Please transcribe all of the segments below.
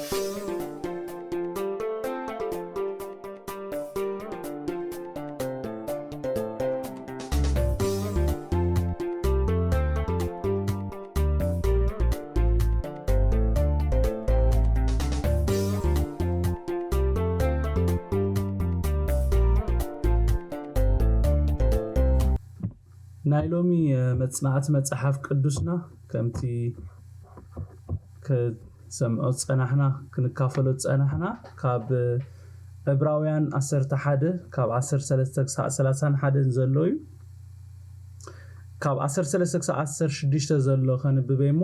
ናይ ሎሚ መጽናዕቲ መጽሓፍ ቅዱስና ከምቲ ክሰምዖ ዝጸናሕና፣ ክንካፈሎ ዝጸናሕና ካብ ዕብራውያን ዓሰርተ ሓደ ካብ ዓሰርተ ሰለስተ ክሳዕ ሰላሳን ሓደን ዘሎ እዩ። ካብ ዓሰርተ ሰለስተ ክሳዕ ዓሰርተ ሽዱሽተ ዘሎ ከንብበ እሞ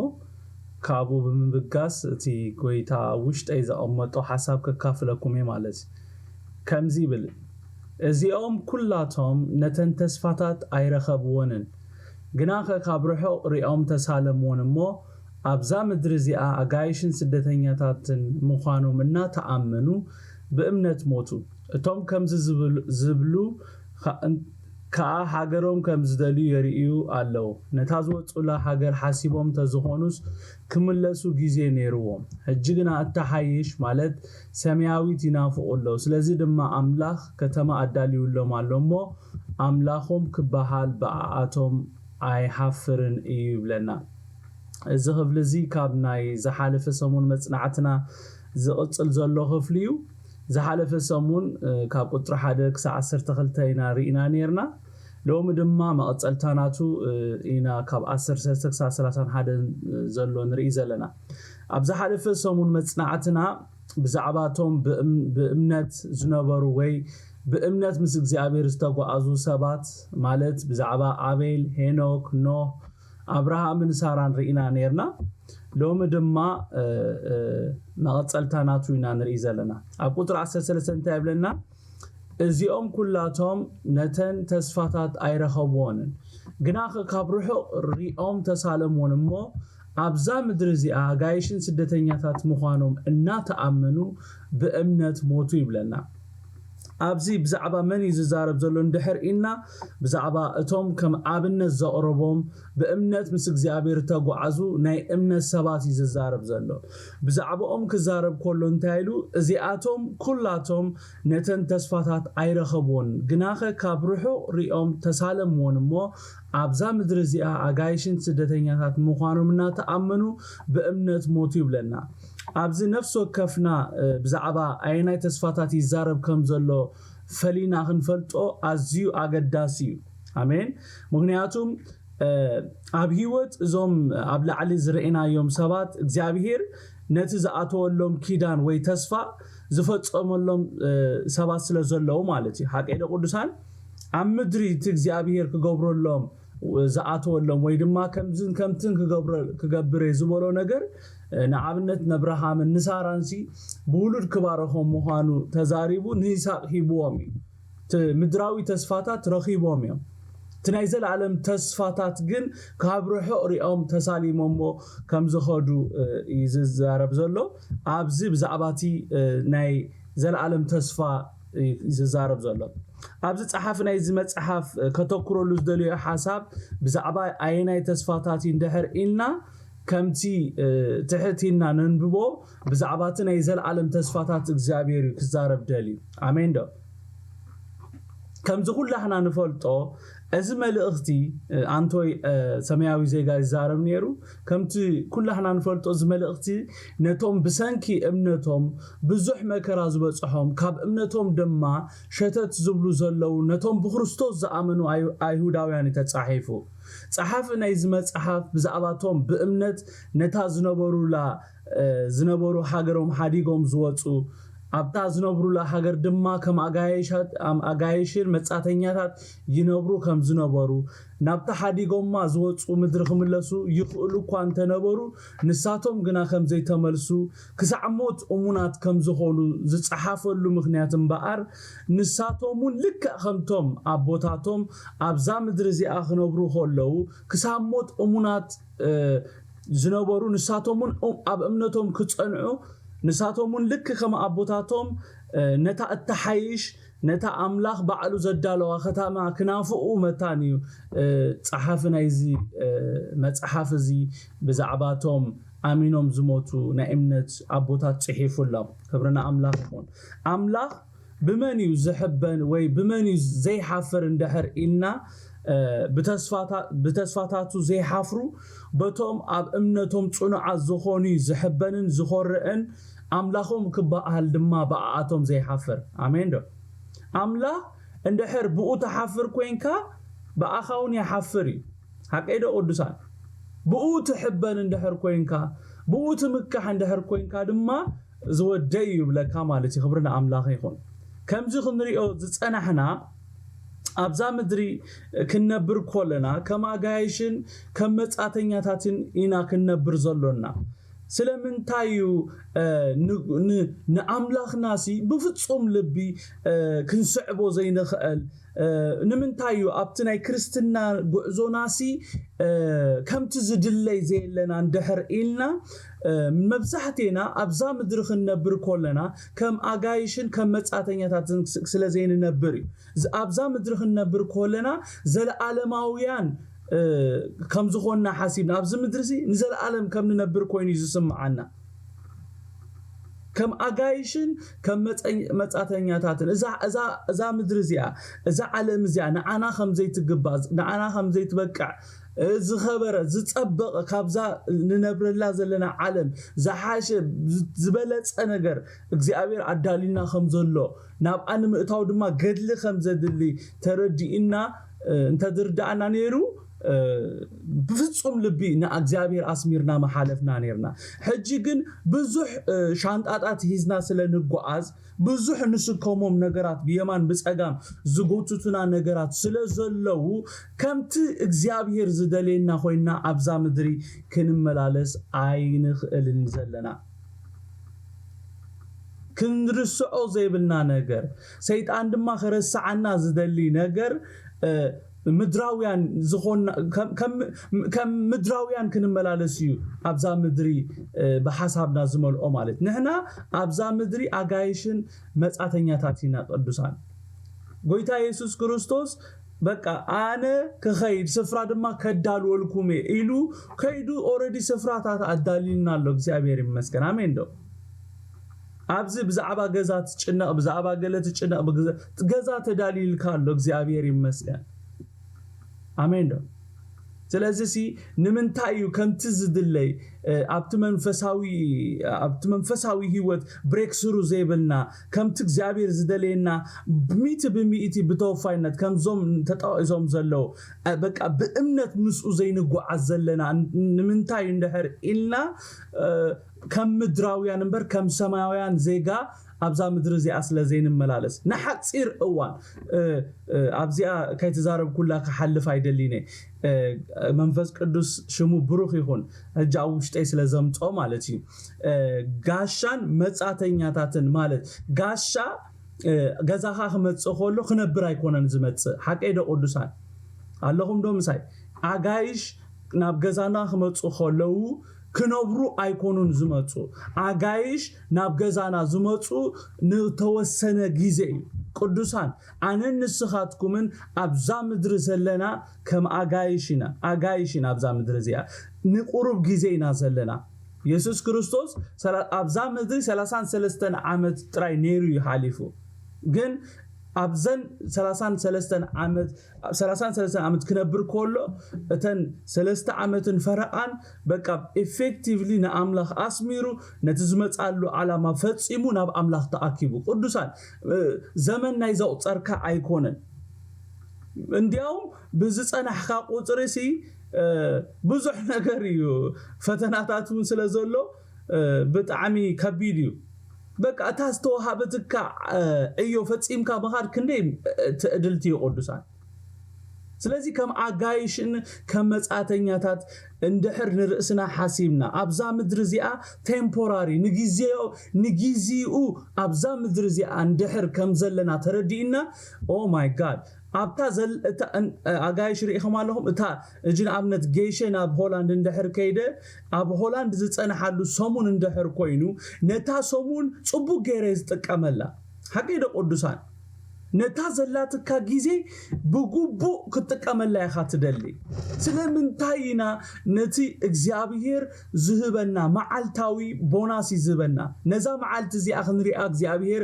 ካብኡ ብምብጋስ እቲ ጎይታ ውሽጠይ ዘቐመጦ ሓሳብ ከካፍለኩም እየ ማለት እዩ። ከምዚ ይብል፣ እዚኦም ኩላቶም ነተን ተስፋታት ኣይረኸብዎንን፣ ግናኸ ካብ ርሑቕ ሪኦም ተሳለምዎን እሞ ኣብዛ ምድሪ እዚኣ ኣጋይሽን ስደተኛታትን ምዃኖም እናተኣመኑ ብእምነት ሞቱ። እቶም ከምዚ ዝብሉ ከኣ ሃገሮም ከም ዝደልዩ የርእዩ ኣለዉ። ነታ ዝወጹላ ሃገር ሓሲቦም ተዝኾኑስ ክምለሱ ግዜ ነይርዎም። ሕጂ ግና እተሓይሽ ማለት ሰማያዊት ይናፍቑ ኣለዉ። ስለዚ ድማ ኣምላኽ ከተማ ኣዳልዩሎም ኣሎ እሞ ኣምላኾም ክበሃል ብኣኣቶም ኣይሓፍርን እዩ ይብለና። እዚ ክፍሊ እዚ ካብ ናይ ዝሓለፈ ሰሙን መጽናዕትና ዝቕጽል ዘሎ ክፍሊ እዩ። ዝሓለፈ ሰሙን ካብ ቁጽሪ ሓደ ክሳብ ዓሰርተ ክልተ ኢና ርኢና ነርና። ሎሚ ድማ መቐጸልታ ናቱ ኢና ካብ ዓሰርተ ሰለስተ ክሳብ ሰላሳን ሓደን ዘሎ ንርኢ ዘለና። ኣብ ዝሓለፈ ሰሙን መጽናዕትና ብዛዕባ እቶም ብእምነት ዝነበሩ ወይ ብእምነት ምስ እግዚኣብሔር ዝተጓዓዙ ሰባት ማለት ብዛዕባ ኣቤል፣ ሄኖክ፣ ኖህ፣ ኣብርሃምን ሳራን ርኢና ነርና። ሎሚ ድማ መቐጸልታ ናቱ ኢና ንርኢ ዘለና። ኣብ ቁጽሪ ዓሰርተ ሰለስተ እንታይ ይብለና? እዚኦም ኩላቶም ነተን ተስፋታት ኣይረኸብዎንን፣ ግናኸ ካብ ርሑቕ ሪኦም ተሳለምዎን እሞ ኣብዛ ምድሪ እዚኣ ኣጋይሽን ስደተኛታት ምዃኖም እናተኣመኑ ብእምነት ሞቱ ይብለና። ኣብዚ ብዛዕባ መን እዩ ዝዛረብ ዘሎ እንድሕር ኢልና፣ ብዛዕባ እቶም ከም ኣብነት ዘቕረቦም ብእምነት ምስ እግዚኣብሔር እተጓዓዙ ናይ እምነት ሰባት እዩ ዝዛረብ ዘሎ። ብዛዕባኦም ክዛረብ ከሎ እንታይ ኢሉ? እዚኣቶም ኩላቶም ነተን ተስፋታት ኣይረኸብዎን፣ ግናኸ ካብ ርሑቕ ሪኦም ተሳለምዎን እሞ ኣብዛ ምድሪ እዚኣ ኣጋይሽን ስደተኛታት ምዃኖም እናተኣመኑ ብእምነት ሞቱ ይብለና። ኣብዚ ነፍሲ ወከፍና ብዛዕባ ኣየናይ ተስፋታት ይዛረብ ከም ዘሎ ፈሊና ክንፈልጦ ኣዝዩ ኣገዳሲ እዩ። ኣሜን። ምክንያቱም ኣብ ህይወት እዞም ኣብ ላዕሊ ዝረእናዮም ሰባት እግዚኣብሄር ነቲ ዝኣተወሎም ኪዳን ወይ ተስፋ ዝፈጸመሎም ሰባት ስለ ዘለዉ ማለት እዩ። ሓቀይ ዶ ቅዱሳን? ኣብ ምድሪ እቲ እግዚኣብሄር ክገብረሎም ዝኣተወሎም ወይ ድማ ከምዝን ከምትን ክገብረ- ክገብር እየ ዝበሎ ነገር፣ ንኣብነት ነብርሃምን ንሳራንሲ ብውሉድ ክባረኾም ምዃኑ ተዛሪቡ ንይስሐቅ ሂብዎም እዩ። እቲ ምድራዊ ተስፋታት ረኺቦም እዮም። እቲ ናይ ዘለኣለም ተስፋታት ግን ካብ ርሑቕ ሪኦም ተሳሊሞሞ ከም ዝኸዱ እዩ ዝዛረብ ዘሎ። ኣብዚ ብዛዕባ እቲ ናይ ዘለኣለም ተስፋ እዩ ዝዛረብ ዘሎ። ኣብዚ ጸሓፊ ናይዚ መጽሓፍ ከተኩረሉ ዝደልዮ ሓሳብ ብዛዕባ ኣየናይ ተስፋታት እዩ እንድሕር ኢልና ከምቲ ትሕት ኢልና ነንብቦ ብዛዕባ እቲ ናይ ዘለኣለም ተስፋታት እግዚኣብሔር እዩ ክዛረብ ደልዩ። ኣሜን ዶ? ከምዚ ኩላህና ንፈልጦ እዚ መልእኽቲ ኣንቶይ ሰማያዊ ዜጋ ይዛረብ ነይሩ። ከምቲ ኩላህና ንፈልጦ እዚ መልእኽቲ ነቶም ብሰንኪ እምነቶም ብዙሕ መከራ ዝበጽሖም ካብ እምነቶም ድማ ሸተት ዝብሉ ዘለዉ ነቶም ብክርስቶስ ዝኣመኑ ኣይሁዳውያን እዩ ተጻሒፉ። ጸሓፊ ናይዚ መጽሓፍ ብዛዕባቶም ብእምነት ነታ ዝነበሩላ ዝነበሩ ሃገሮም ሓዲጎም ዝወጹ ኣብታ ዝነብሩላ ሃገር ድማ ከም ኣጋይሽን መጻተኛታት ይነብሩ ከም ዝነበሩ ናብታ ሓዲጎማ ዝወጹ ምድሪ ክምለሱ ይኽእሉ እኳ እንተነበሩ ንሳቶም ግና ከም ዘይተመልሱ ክሳዕ ሞት እሙናት ከም ዝኾኑ ዝጸሓፈሉ ምኽንያት እምበኣር ንሳቶም እውን ልክዕ ከምቶም ኣቦታቶም ኣብዛ ምድሪ እዚኣ ክነብሩ ከለዉ ክሳብ ሞት እሙናት ዝነበሩ ንሳቶም እውን ኣብ እምነቶም ክጸንዑ ንሳቶም እውን ልክ ከም ኣቦታቶም ነታ እተሓይሽ ነታ ኣምላኽ ባዕሉ ዘዳለዋ ከተማ ክናፍቑ መታን እዩ ጸሓፊ ናይዚ መጽሓፍ እዚ ብዛዕባቶም ኣሚኖም ዝሞቱ ናይ እምነት ኣቦታት ጽሒፉሎም። ክብርና ኣምላኽ ይኹን። ኣምላኽ ብመን እዩ ዝሕበን ወይ ብመን እዩ ዘይሓፍር እንድሕር ኢልና ብተስፋታቱ ዘይሓፍሩ፣ በቶም ኣብ እምነቶም ጽኑዓት ዝኾኑ እዩ ዝሕበንን ዝኾርዕን፣ ኣምላኾም ክበሃል ድማ ብኣኣቶም ዘይሓፍር። ኣሜን ዶ? ኣምላኽ እንድሕር ብኡ ትሓፍር ኮይንካ፣ ብኣኻ እውን ይሓፍር እዩ። ሓቀይ ዶ ቅዱሳን? ብኡ ትሕበን እንድሕር ኮይንካ፣ ብኡ ትምካሕ እንድሕር ኮይንካ ድማ ዝወደይ ይብለካ ማለት እዩ። ክብሪ ንኣምላኽ ይኹን። ከምዚ ክንሪኦ ዝጸናሕና ኣብዛ ምድሪ ክንነብር ኮለና ከም ኣጋይሽን ከም መጻተኛታትን ኢና ክንነብር ዘሎና። ስለምንታይ እዩ ንኣምላኽናሲ ብፍጹም ልቢ ክንስዕቦ ዘይንኽእል? ንምንታይ እዩ ኣብቲ ናይ ክርስትና ጉዕዞናሲ ከምቲ ዝድለይ ዘየለና እንድሕር ኢልና፣ መብዛሕቴና ኣብዛ ምድሪ ክንነብር ኮለና ከም ኣጋይሽን ከም መጻተኛታትን ስለ ዘይንነብር እዩ። ኣብዛ ምድሪ ክንነብር ኮለና ዘለኣለማውያን ከም ዝኾንና ሓሲብና ኣብዚ ምድሪ ሲ ንዘለኣለም ከም ንነብር ኮይኑ እዩ ዝስምዓና። ከም ኣጋይሽን ከም መጻተኛታትን እዛ ምድሪ እዚኣ፣ እዛ ዓለም እዚኣ ንዓና ከም ዘይትግባእ፣ ንዓና ከም ዘይትበቅዕ፣ ዝኸበረ ዝጸበቐ ካብዛ ንነብረላ ዘለና ዓለም ዝሓሸ ዝበለጸ ነገር እግዚኣብሔር ኣዳልዩና ከም ዘሎ፣ ናብኣ ንምእታው ድማ ገድሊ ከም ዘድሊ ተረዲእና እንተዝርዳኣና ነይሩ፣ ብፍጹም ልቢ ንእግዚኣብሔር ኣስሚርና መሓለፍና ነይርና። ሕጂ ግን ብዙሕ ሻንጣታት ሂዝና ስለ ንጓዓዝ፣ ብዙሕ ንስከሞም ነገራት ብየማን ብጸጋም ዝጎትቱና ነገራት ስለ ዘለዉ፣ ከምቲ እግዚኣብሔር ዝደልየና ኮይንና ኣብዛ ምድሪ ክንመላለስ ኣይንኽእልን ዘለና። ክንርስዖ ዘይብልና ነገር፣ ሰይጣን ድማ ክረስዓና ዝደሊ ነገር፣ ምድራውያን ዝኾንና ከም ምድራውያን ክንመላለስ እዩ ኣብዛ ምድሪ ብሓሳብና ዝመልኦ ማለት። ንሕና ኣብዛ ምድሪ ኣጋይሽን መጻተኛታት ኢና ቅዱሳን። ጎይታ የሱስ ክርስቶስ በቃ ኣነ ክኸይድ ስፍራ ድማ ከዳልወልኩም እየ ኢሉ ከይዱ ኦረዲ ስፍራታት ኣዳልዩልና ኣሎ። እግዚኣብሔር ይመስገን። ኣሜን ዶ? ኣብዚ ብዛዕባ ገዛ ትጭነቕ፣ ብዛዕባ ገለ ትጭነቕ፣ ገዛ ተዳልዩልካ ኣሎ። እግዚኣብሔር ይመስገን። ኣሜን ዶ? ስለዚ ሲ ንምንታይ እዩ ከምቲ ዝድለይ ኣብቲ መንፈሳዊ ኣብቲ መንፈሳዊ ህይወት ብሬክ ስሩ ዘይብልና፣ ከምቲ እግዚኣብሔር ዝደለየና ብሚእቲ ብሚእቲ ብተወፋይነት ከምዞም ተጣቂሶም ዘለዉ በቃ ብእምነት ምስኡ ዘይንጓዓዝ ዘለና? ንምንታይ እንድሕር ኢልና ከም ምድራውያን እምበር ከም ሰማያውያን ዜጋ ኣብዛ ምድሪ እዚኣ ስለ ዘይንመላለስ ንሓፂር እዋን ኣብዚኣ ከይተዛረብኩላ ክሓልፍ ኣይደሊነ። መንፈስ ቅዱስ ሽሙ ብሩኽ ይኹን። ሕጂ ኣብ ውሽጠይ ስለ ዘምጾ ማለት እዩ። ጋሻን መጻተኛታትን ማለት ጋሻ ገዛኻ ክመጽእ ከሎ ክነብር ኣይኮነን ዝመጽእ። ሓቀይ ዶ ቅዱሳን? ኣለኹም ዶ ምሳይ? ኣጋይሽ ናብ ገዛና ክመጹ ከለዉ ክነብሩ ኣይኮኑን ዝመጹ። ኣጋይሽ ናብ ገዛና ዝመጹ ንተወሰነ ግዜ እዩ። ቅዱሳን ኣነን ንስኻትኩምን ኣብዛ ምድሪ ዘለና ከም ኣጋይሽ ኢና። ኣጋይሽ ኢና ኣብዛ ምድሪ እዚኣ። ንቁሩብ ግዜ ኢና ዘለና። የሱስ ክርስቶስ ኣብዛ ምድሪ ሰላሳን ሰለስተን ዓመት ጥራይ ነይሩ እዩ ሓሊፉ። ግን ኣብዘን ሰላሳን ሰለስተን ዓመት ሰላሳን ሰለስተን ዓመት ክነብር ከሎ እተን ሰለስተ ዓመትን ፈረቓን በቃ ኢፌክቲቭሊ ንኣምላኽ ኣስሚሩ ነቲ ዝመጻሉ ዓላማ ፈጺሙ ናብ ኣምላኽ ተኣኪቡ። ቅዱሳን ዘመን ናይ ዘቑጸርካ ኣይኮነን። እንዲያውም ብዝጸናሕካ ቁጽሪ ሲ ብዙሕ ነገር እዩ፣ ፈተናታት እውን ስለ ዘሎ ብጣዕሚ ከቢድ እዩ። በቃ እታ ዝተወሃበትካ ዕዮ ፈጺምካ ምኻድ ክንደይ ትዕድልቲ እዩ ቅዱሳን። ስለዚ ከም ኣጋይሽን ከም መጻተኛታት እንድሕር ንርእስና ሓሲብና ኣብዛ ምድሪ እዚኣ ቴምፖራሪ ንግዜኡ ኣብዛ ምድሪ እዚኣ እንድሕር ከም ዘለና ተረዲእና ኦ ማይ ጋድ ኣብታ ኣጋይሽ ርኢኹም ኣለኹም። እታ እጂ ንኣብነት ጌሸ ናብ ሆላንድ እንድሕር ከይደ ኣብ ሆላንድ ዝጸንሓሉ ሰሙን እንድሕር ኮይኑ ነታ ሰሙን ጽቡቅ ገይረ ዝጥቀመላ። ሓቂ ዶ ቅዱሳን? ነታ ዘላትካ ግዜ ብግቡእ ክትጥቀመላ ኢኻ ትደሊ። ስለምንታይ ኢና ነቲ እግዚኣብሔር ዝህበና መዓልታዊ ቦናስ እዩ ዝህበና? ነዛ መዓልቲ እዚኣ ክንሪኣ እግዚኣብሔር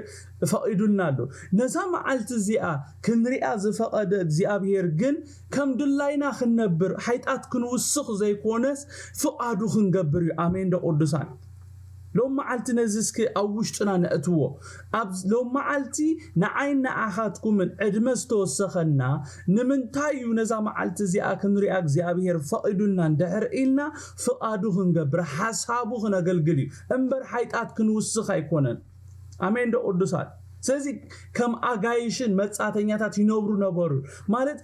ፈቒዱልና ኣሎ። ነዛ መዓልቲ እዚኣ ክንሪኣ ዝፈቐደ እግዚኣብሔር ግን ከም ድላይና ክንነብር፣ ሓይጣት ክንውስኽ ዘይኮነስ ፍቓዱ ክንገብር እዩ። ኣሜን ዶ ቅዱሳን? ሎም መዓልቲ ነዚ እስኪ ኣብ ውሽጥና ነእትዎ። ኣብ ሎም መዓልቲ ንዓይን ንዓኻትኩምን ዕድመ ዝተወሰኸና ንምንታይ እዩ ነዛ መዓልቲ እዚኣ ክንሪኣ እግዚኣብሔር ፈቒዱልና እንድሕር ኢልና ፍቓዱ ክንገብር ሓሳቡ ክነገልግል እዩ እምበር ሓይጣት ክንውስኽ ኣይኮነን። ኣሜን ዶ ቅዱሳት? ስለዚ ከም ኣጋይሽን መጻተኛታት ይነብሩ ነበሩ። ማለት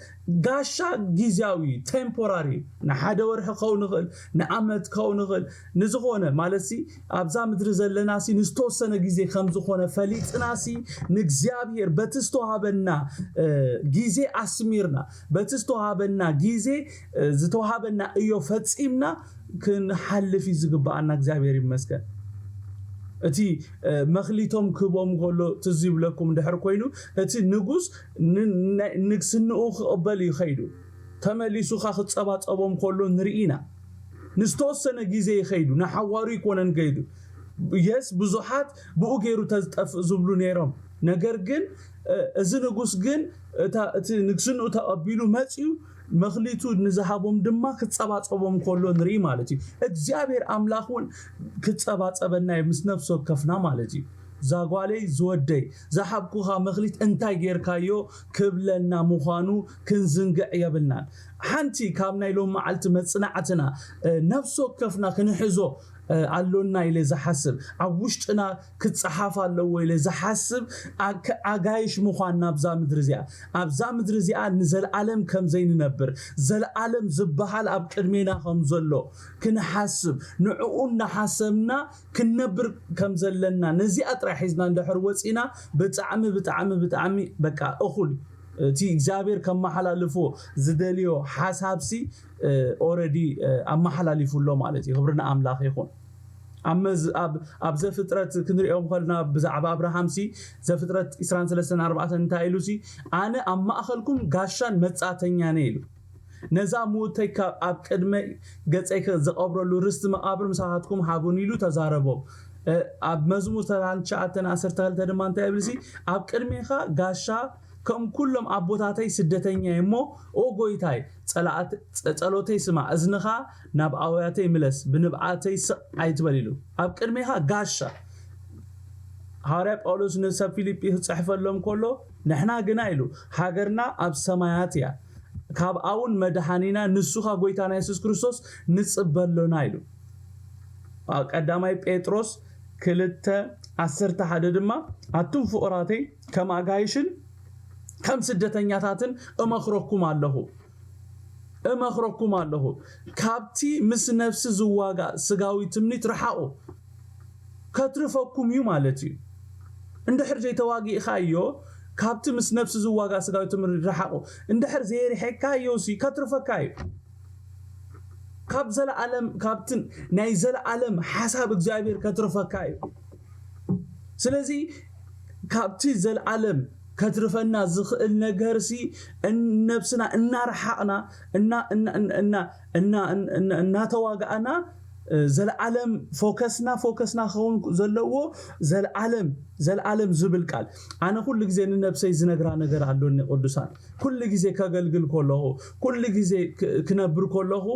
ጋሻ ግዜያዊ፣ ቴምፖራሪ፣ ንሓደ ወርሒ ክኸውን ይኽእል፣ ንዓመት ክኸውን ይኽእል፣ ንዝኾነ ማለት ሲ ኣብዛ ምድሪ ዘለና ሲ ንዝተወሰነ ግዜ ከም ዝኾነ ፈሊጥና ሲ ንእግዚኣብሔር በቲ ዝተዋሃበና ግዜ ኣስሚርና፣ በቲ ዝተዋሃበና ግዜ ዝተዋሃበና እዮ ፈጺምና ክንሓልፍ እዩ ዝግብኣና። እግዚኣብሔር ይመስገን። እቲ መክሊቶም ክህቦም ከሎ ትዝ ይብለኩም እንድሕር ኮይኑ እቲ ንጉስ ንግስንኡ ክቕበል እዩ ኸይዱ። ተመሊሱ ኻ ክጸባጸቦም ከሎ ንርኢ ኢና። ንዝተወሰነ ግዜ ይኸይዱ፣ ንሓዋሩ ይኮነን ከይዱ። የስ ብዙሓት ብኡ ገይሩ ተዝጠፍእ ዝብሉ ነይሮም። ነገር ግን እዚ ንጉስ ግን እቲ ንግስንኡ ተቐቢሉ መፅዩ መክሊቱ ንዝሃቦም ድማ ክፀባፀቦም ከሎ ንርኢ ማለት እዩ። እግዚኣብሔር ኣምላኽ እውን ክፀባፀበና እዩ ምስ ነፍሲ ወከፍና ማለት እዩ። ዛጓለይ ዝወደይ ዝሃብኩኻ መክሊት እንታይ ጌርካዮ ክብለና ምዃኑ ክንዝንግዕ የብልናን። ሓንቲ ካብ ናይ ሎም መዓልቲ መፅናዕትና ነፍሲ ወከፍና ክንሕዞ ኣሎና ኢለ ዝሓስብ ኣብ ውሽጥና ክፀሓፍ ኣለዎ ኢለ ዝሓስብ ኣጋይሽ ምዃንና ኣብዛ ምድሪ እዚኣ ኣብዛ ምድሪ እዚኣ ንዘለኣለም ከም ዘይንነብር ዘለኣለም ዝበሃል ኣብ ቅድሜና ከም ዘሎ ክንሓስብ ንዕኡ እናሓሰብና ክንነብር ከም ዘለና ነዚኣ ጥራይ ሒዝና እንድሕር ወፂና ብጣዕሚ ብጣዕሚ ብጣዕሚ በቃ እኹል እቲ እግዚኣብሔር ከመሓላልፎ ዝደልዮ ሓሳብሲ ኦረዲ ኣመሓላሊፉ ኣሎ ማለት እዩ። ክብሪ ንኣምላኽ ይኹን። ኣብ ዘፍጥረት ክንሪኦም ከልና ብዛዕባ ኣብርሃም ሲ ዘፍጥረት ዕስራን ሰለስተን ኣርባዕተን እንታይ ኢሉ ሲ ኣነ ኣብ ማእኸልኩም ጋሻን መጻተኛን ኢሉ ነዛ ምውተይ ካብ ኣብ ቅድመ ገጸይ ዝቐብረሉ ርስቲ መቓብር ምሳኻትኩም ሃቡን ኢሉ ተዛረቦም። ኣብ መዝሙር ሰላሳ ትሽዓተ ዓሰርተ ክልተ ድማ እንታይ ይብል ሲ ኣብ ቅድሜኻ ጋሻ ከም ኩሎም ኣቦታተይ ስደተኛ እሞ ኦ ጎይታይ ጸሎተይ ስማ እዝንኻ ናብ ኣውያተይ ምለስ ብንብዓተይ ስቕ ኣይትበል ኢሉ ኣብ ቅድሜኻ ጋሻ ሃዋርያ ጳውሎስ ንሰብ ፊልጲ ክጽሕፈሎም ከሎ ንሕና ግና ኢሉ ሃገርና ኣብ ሰማያት እያ ካብ ኣውን መድሃኒና ንሱኻ ጎይታና የሱስ ክርስቶስ ንጽበ ኣሎና ኢሉ ቀዳማይ ጴጥሮስ ክልተ ዓሰርተ ሓደ ድማ ኣቱም ፍቑራተይ ከም ኣጋይሽን ከም ስደተኛታትን እመኽረኩም ኣለኹ እመኽረኩም ኣለኹ ካብቲ ምስ ነፍሲ ዝዋጋእ ስጋዊ ትምኒት ረሓቑ ከትርፈኩም እዩ ማለት እዩ እንድሕር ዘይተዋጊእኻዮ ካብቲ ምስ ነፍሲ ዝዋጋ ስጋዊ ትምህርቲ ረሓቑ እንድሕር ዘይርሕካዮ ሲ ከትርፈካ እዩ ካብ ዘለዓለም ካብትን ናይ ዘለዓለም ሓሳብ እግዚኣብሔር ከትርፈካ እዩ ስለዚ ካብቲ ዘለዓለም ከትርፈና ዝኽእል ነገር ሲ ነብስና እናረሓቕና እናተዋጋእና ዘለዓለም ፎከስና ፎከስና ክኸውን ዘለዎ ዘለዓለም ዘለዓለም ዝብል ቃል ኣነ ኩሉ ግዜ ንነብሰይ ዝነግራ ነገር ኣሎኒ ቅዱሳን ኩሉ ግዜ ከገልግል ከለኹ ኩሉ ግዜ ክነብር ከለኹ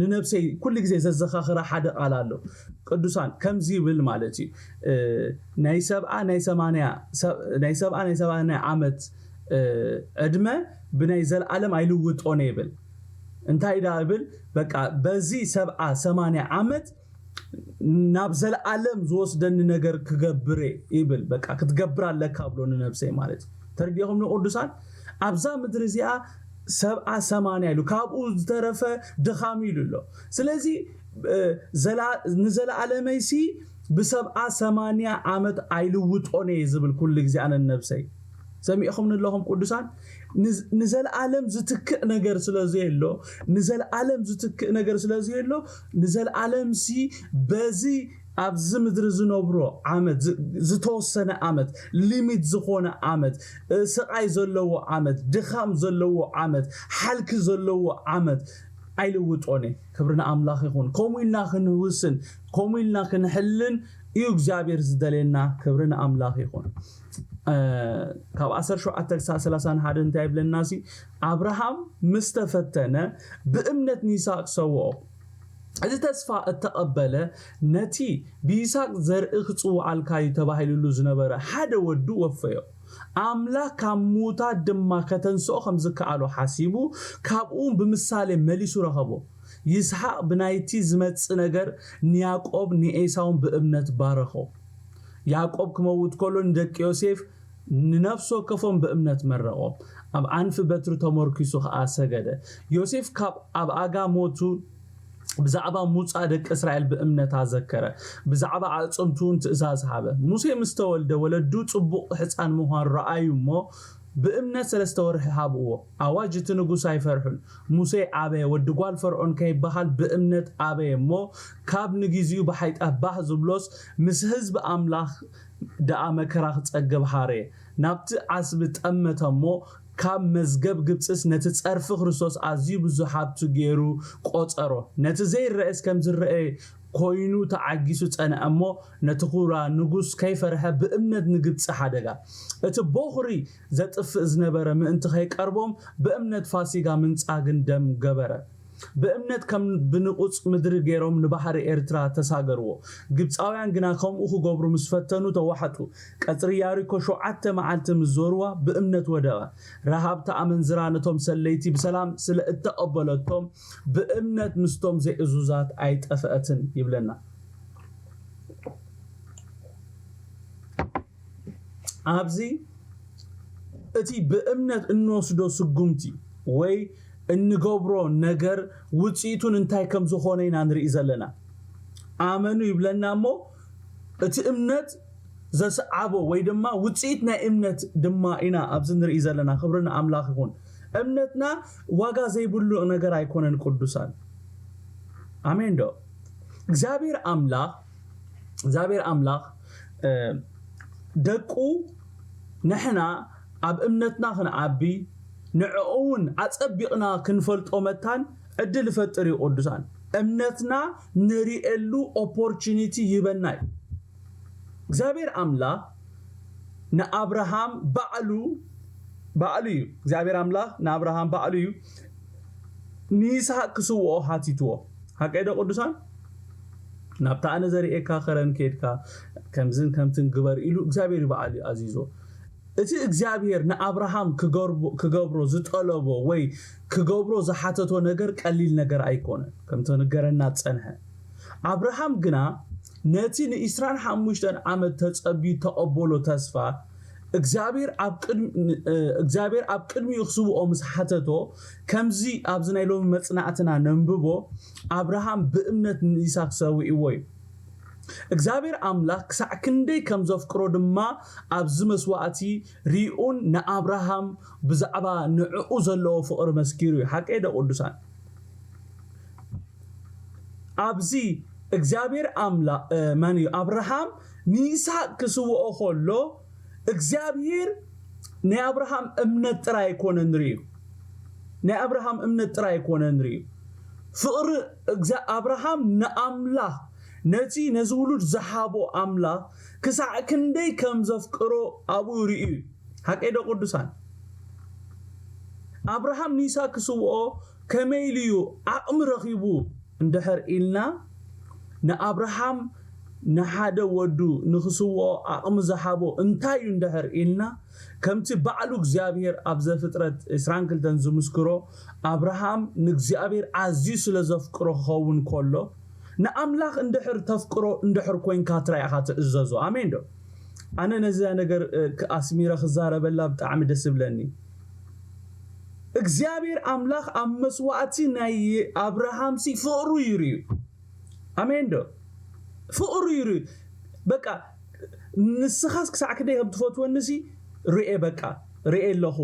ንነብሰይ ኩሉ ግዜ ዘዘኻኽራ ሓደ ቃል ኣሎ ቅዱሳን ከምዚ ይብል ማለት እዩ ናይ ሰብኣ ናይ ሰማንያ ናይ ሰብኣ ናይ ሰማንያ ዓመት ዕድመ ብናይ ዘለዓለም ኣይልውጦን ይብል እንታይ ዳ ይብል በቃ በዚ ሰብዓ ሰማንያ ዓመት ናብ ዘለዓለም ዝወስደኒ ነገር ክገብር ይብል በቃ ክትገብር ኣለካ ብሎ ንነብሰይ ማለት ተረዲኹም ንቅዱሳን ኣብዛ ምድሪ እዚኣ ሰብዓ ሰማንያ ኢሉ ካብኡ ዝተረፈ ድኻም ኢሉ ኣሎ ስለዚ ንዘለዓለመይሲ ብሰብዓ ሰማንያ ዓመት ኣይልውጦን እየ ዝብል ኩሉ ግዜ ኣነ ነብሰይ ሰሚዕኹም ንለኹም ቅዱሳን ንዘለዓለም ዝትክእ ነገር ስለ ዘየሎ ንዘለዓለም ዝትክእ ነገር ስለ ዘየሎ ንዘለዓለም ሲ በዚ ኣብዚ ምድሪ ዝነብሮ ዓመት፣ ዝ-፣ ዝተወሰነ ዓመት፣ ሊሚት ዝኾነ ዓመት፣ እ፣ ስቓይ ዘለዎ ዓመት፣ ድኻም ዘለዎ ዓመት፣ ሓልኪ ዘለዎ ዓመት ኣይልውጦን እየ። ክብሪ ንኣምላኽ ይኹን። ከምኡ ኢልና ክንውስን፣ ከምኡ ኢልና ክንሕልን እዩ እግዚኣብሔር ዝደልየና። ክብሪ ንኣምላኽ ይኹን። እ፣ ካብ ዓሰርተ ሸውዓተ ክሳብ ሰላሳን ሓደን እንታይ ይብለና ሲ? ኣብርሃም ምስ ተፈተነ ብእምነት ንይስሐቅ ሰውኦ። እዚ ተስፋ እተቐበለ ነቲ ብይስሐቅ ዘርኢ ክጽውዓልካ እዩ ተባሂሉሉ ዝነበረ ሓደ ወዱ ወፈዮ። ኣምላኽ ካብ ምዉታት ድማ ከተንስኦ ከም ዝከኣሎ ሓሲቡ፣ ካብኡ ብምሳሌ መሊሱ ረኸቦ። ይስሐቅ ብናይቲ ዝመጽእ ነገር ንያዕቆብ ንኤሳውን ብእምነት ባረኾ። ያዕቆብ ክመውት ከሎ ንደቂ ዮሴፍ ንነፍሲ ወከፎም ብእምነት መረቖም። ኣብ ዓንፊ በትሪ ተመርኪሱ ኸኣ ሰገደ። ዮሴፍ ካብ ኣብ ኣጋ ሞቱ ብዛዕባ ሙጻ ደቂ እስራኤል ብእምነት ኣዘከረ። ብዛዕባ ኣዕጽምቱ እውን ትእዛዝ ሃበ። ሙሴ ምስ ተወልደ ወለዱ ጽቡቕ ሕጻን ምዃን ረኣዩ እሞ ብእምነት ሰለስተ ወርሒ ሃብዎ። ኣዋጅ እቲ ንጉስ ኣይፈርሑን። ሙሴ ኣበየ፣ ወዲ ጓል ፈርዖን ከይበሃል ብእምነት ኣበየ እሞ ካብ ንጊዜኡ ብሓይጣ ባህ ዝብሎስ ምስ ህዝቢ ኣምላኽ ደኣ መከራ ክጸግብ ሃረየ። ናብቲ ዓስቢ ጠመተ እሞ ካብ መዝገብ ግብጽስ ነቲ ጸርፊ ክርስቶስ ኣዝዩ ብዙሕ ሃብቲ ገይሩ ቆጸሮ። ነቲ ዘይረኣየስ ከም ዝረኣየ ኮይኑ ተዓጊሱ ጸንዐ እሞ ነቲ ኩራ ንጉስ ከይፈርሐ ብእምነት ንግብጺ ሓደጋ። እቲ ቦኽሪ ዘጥፍእ ዝነበረ ምእንቲ ከይቀርቦም ብእምነት ፋሲጋ ምንጻግን ደም ገበረ። ብእምነት ከም ብንቑጽ ምድሪ ገይሮም ንባሕሪ ኤርትራ ተሳገርዎ። ግብጻውያን ግና ከምኡ ክገብሩ ምስ ፈተኑ ተዋሕጡ። ቀጽሪ ያሪኮ ሸውዓተ መዓልቲ ምስ ዞርዋ ብእምነት ወደቐ። ረሃብቲ ኣመንዝራ ነቶም ሰለይቲ ብሰላም ስለ እተቐበለቶም ብእምነት ምስቶም ዘይእዙዛት ኣይጠፍአትን ይብለና። ኣብዚ እቲ ብእምነት እንወስዶ ስጉምቲ ወይ እንገብሮ ነገር ውጽኢቱን እንታይ ከም ዝኾነ ኢና ንርኢ ዘለና። ኣመኑ ይብለና እሞ እቲ እምነት ዘስዓቦ ወይ ድማ ውጽኢት ናይ እምነት ድማ ኢና ኣብዚ ንርኢ ዘለና። ክብሪ ንኣምላኽ ይኹን። እምነትና ዋጋ ዘይብሉ ነገር ኣይኮነን ቅዱሳን። ኣሜን ዶ? እግዚኣብሔር ኣምላኽ፣ እግዚኣብሔር ኣምላኽ፣ እ፣ ደቁ ንሕና ኣብ እምነትና ክንዓቢ፣ ንዕኡ እውን ኣጸቢቕና ክንፈልጦ መታን ዕድል ይፈጥር እዩ ቅዱሳን። እምነትና ንርእየሉ ኦፖርቹኒቲ ይህበና እዩ። እግዚኣብሔር ኣምላኽ ንኣብርሃም ባዕሉ፣ ባዕሉ እዩ። እግዚኣብሔር ኣምላኽ ንኣብርሃም ባዕሉ እዩ ንይስሐቅ ክስውኦ ሓቲትዎ። ሓቀይ ዶ ቅዱሳን? ናብታ ኣነ ዘርእየካ ከረን ከይድካ ከምዝን ከምትን ግበር ኢሉ እግዚኣብሔር ባዕሉ እዩ ኣዚዞ። እቲ እግዚኣብሔር ንኣብርሃም ክገርቦ-፣ ክገብሮ ዝጠለቦ ወይ ክገብሮ ዝሓተቶ ነገር ቀሊል ነገር ኣይኮነን፣ ከም ተነገረና ዝጸንሐ። ኣብርሃም ግና ነቲ ንዒስራን ሓሙሽተን ዓመት ተጸብዩ ተቐበሎ ተስፋ፣ እግዚኣብሔር ኣብ ቅድሚ-፣ ን-፣ እ፣ እግዚኣብሔር ኣብ ቅድሚኡ ክስውኦ ምስ ሓተቶ፣ ከምዚ ኣብዚ ናይ ሎሚ መጽናዕትና ነንብቦ፣ ኣብርሃም ብእምነት ንይስሐቅ ሰዊእዎ እዩ። እግዚኣብሔር ኣምላኽ ክሳዕ ክንደይ ከም ዘፍቅሮ ድማ ኣብዚ መስዋእቲ ሪኡን ንኣብርሃም ብዛዕባ ንዕኡ ዘለዎ ፍቕሪ መስኪሩ እዩ። ሓቀይ ዶ ቅዱሳን? ኣብዚ እግዚኣብሔር ኣምላ-፣ እ፣ መን እዩ? ኣብርሃም ንይስሐቅ ክስውኦ ከሎ እግዚኣብሔር ናይ ኣብርሃም እምነት ጥራይ ኣይኮነን ንርእዩ። ናይ ኣብርሃም እምነት ጥራይ ኣይኮነን ንርእዩ። ፍቕሪ እግዛ-፣ ኣብርሃም ንኣምላኽ፣ ነቲ ነዚ ውሉድ ዝሃቦ ኣምላኽ ክሳዕ ክንደይ ከም ዘፍቅሮ ኣብኡ ርእዩ እዩ። ሓቀይ ዶ ቅዱሳን? ኣብርሃም ንይስሐቅ ክስውኦ ከመይ ኢሉ እዩ ዓቕሚ ረኺቡ እንድሕር ኢልና፣ ንኣብርሃም ንሓደ ወዱ ንኽስውኦ ዓቕሚ ዝሃቦ እንታይ እዩ እንድሕር ኢልና፣ ከምቲ ባዕሉ እግዚኣብሔር ኣብ ዘፍጥረት ዕስራን ክልተን ዝምስክሮ፣ ኣብርሃም ንእግዚኣብሔር ኣዝዩ ስለ ዘፍቅሮ ክኸውን ከሎ፣ ንኣምላኽ እንድሕር ተፍቅሮ እንድሕር ኮይንካ ጥራይ ኢኻ ትእዘዞ። ኣሜን ዶ? ኣነ ነዛ ነገር፣ እ፣ ክ-፣ ኣስሚረ ክዛረበላ ብጣዕሚ ደስ ይብለኒ። እግዚኣብሔር ኣምላኽ ኣብ መስዋእቲ ናይ ኣብርሃምሲ ፍቕሩ ይርእዩ። ኣሜን ዶ? ፍቕሩ ይርእዩ። በቃ ንስኻስ ክሳዕ ክንደይ ከም ትፈትወኒሲ ርኤ፣ በቃ ርኤ ኣለኹ፣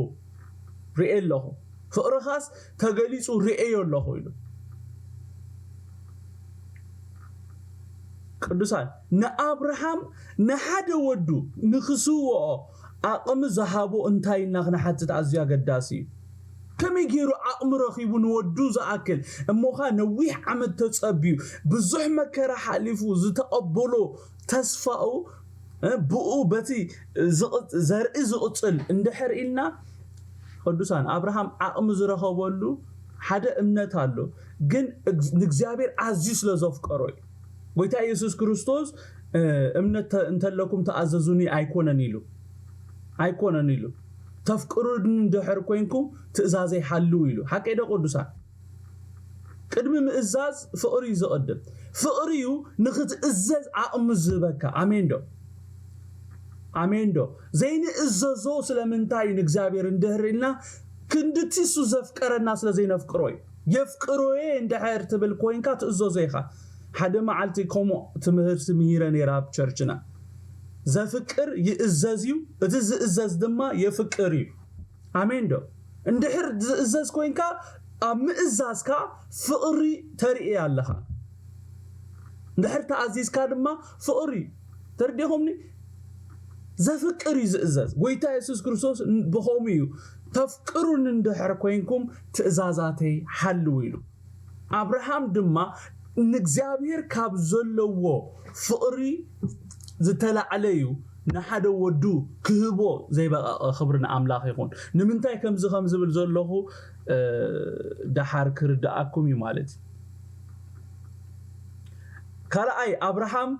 ርኤ ኣለኹ። ፍቕርኻስ ተገሊጹ ርኤዮ ኣለኹ ኢሉ። ቅ-፣ ቅዱሳን፣ ንኣብርሃም ንሓደ ወዱ ንኽስውኦ ዓቕሚ ዝሃቦ እንታይ ኢልና ክንሓትት ኣዝዩ ኣገዳሲ እዩ። ከመይ ገይሩ ዓቕሚ ረኺቡ ንወዱ ዝኣክል እሞኻ ነዊሕ ዓመት ተጸብዩ ብዙሕ መከራ ሓሊፉ ዝተቐበሎ ተስፋኡ ብኡ በቲ ዘርኢ ዝቕጽል እንድሕር ኢልና፣ ቅዱሳን፣ ኣብርሃም ዓቕሚ ዝረኸበሉ ሓደ እምነት ኣሎ። ግን ንእግዚኣብሔር ኣዝዩ ስለ ዘፍቀሮ እዩ። ጎይታ ኢየሱስ ክርስቶስ እምነት እንተለኩም ተኣዘዙኒ ኣይኮነን ኢሉ ኣይኮነን ኢሉ፣ ተፍቅሩኒ እንድሕር ኮይንኩም ትእዛዘይ ሓልው ኢሉ። ሓቀይ ዶ ቅዱሳን? ቅድሚ ምእዛዝ ፍቕሪ እዩ ዝቕድም። ፍቕሪ እዩ ንኽትእዘዝ ዓቕሚ ዝህበካ። ኣሜን ዶ? ኣሜን ዶ? ዘይንእዘዞ ስለምንታይ እዩ ንእግዚኣብሔር እንድሕር ኢልና፣ ክንድቲ እሱ ዘፍቀረና ስለ ዘይነፍቅሮ እዩ። የፍቅሮዬ እንድሕር ትብል ኮይንካ ትእዘዞ ኢኻ። ሓደ መዓልቲ ከምኡ ትምህርቲ ምሂረ ነይረ ኣብ ቸርችና። ዘፍቅር ይእዘዝ እዩ፣ እቲ ዝእዘዝ ድማ የፍቅር እዩ። ኣሜን ዶ? እንድሕር ዝእዘዝ ኮይንካ ኣብ ምእዛዝካ ፍቕሪ ተርኢ ኣለኻ። እንድሕር ተኣዚዝካ ድማ ፍቕሪ ተርዲኹምኒ ዘፍቅር እዩ ዝእዘዝ። ጎይታ የሱስ ክርስቶስ ብኸምኡ እዩ፣ ተፍቅሩኒ እንድሕር ኮይንኩም ትእዛዛተይ ሓልው ኢሉ። ኣብርሃም ድማ ንእግዚኣብሔር ካብ ዘለዎ ፍቕሪ ዝተላዕለ እዩ ንሓደ ወዱ ክህቦ ዘይበቐቐ። ክብሪ ንኣምላኽ ይኹን። ንምንታይ ከምዚ ከም ዝብል ዘለኹ ደሓር ክርድኣኩም እዩ ማለት እዩ። ካልኣይ ኣብርሃም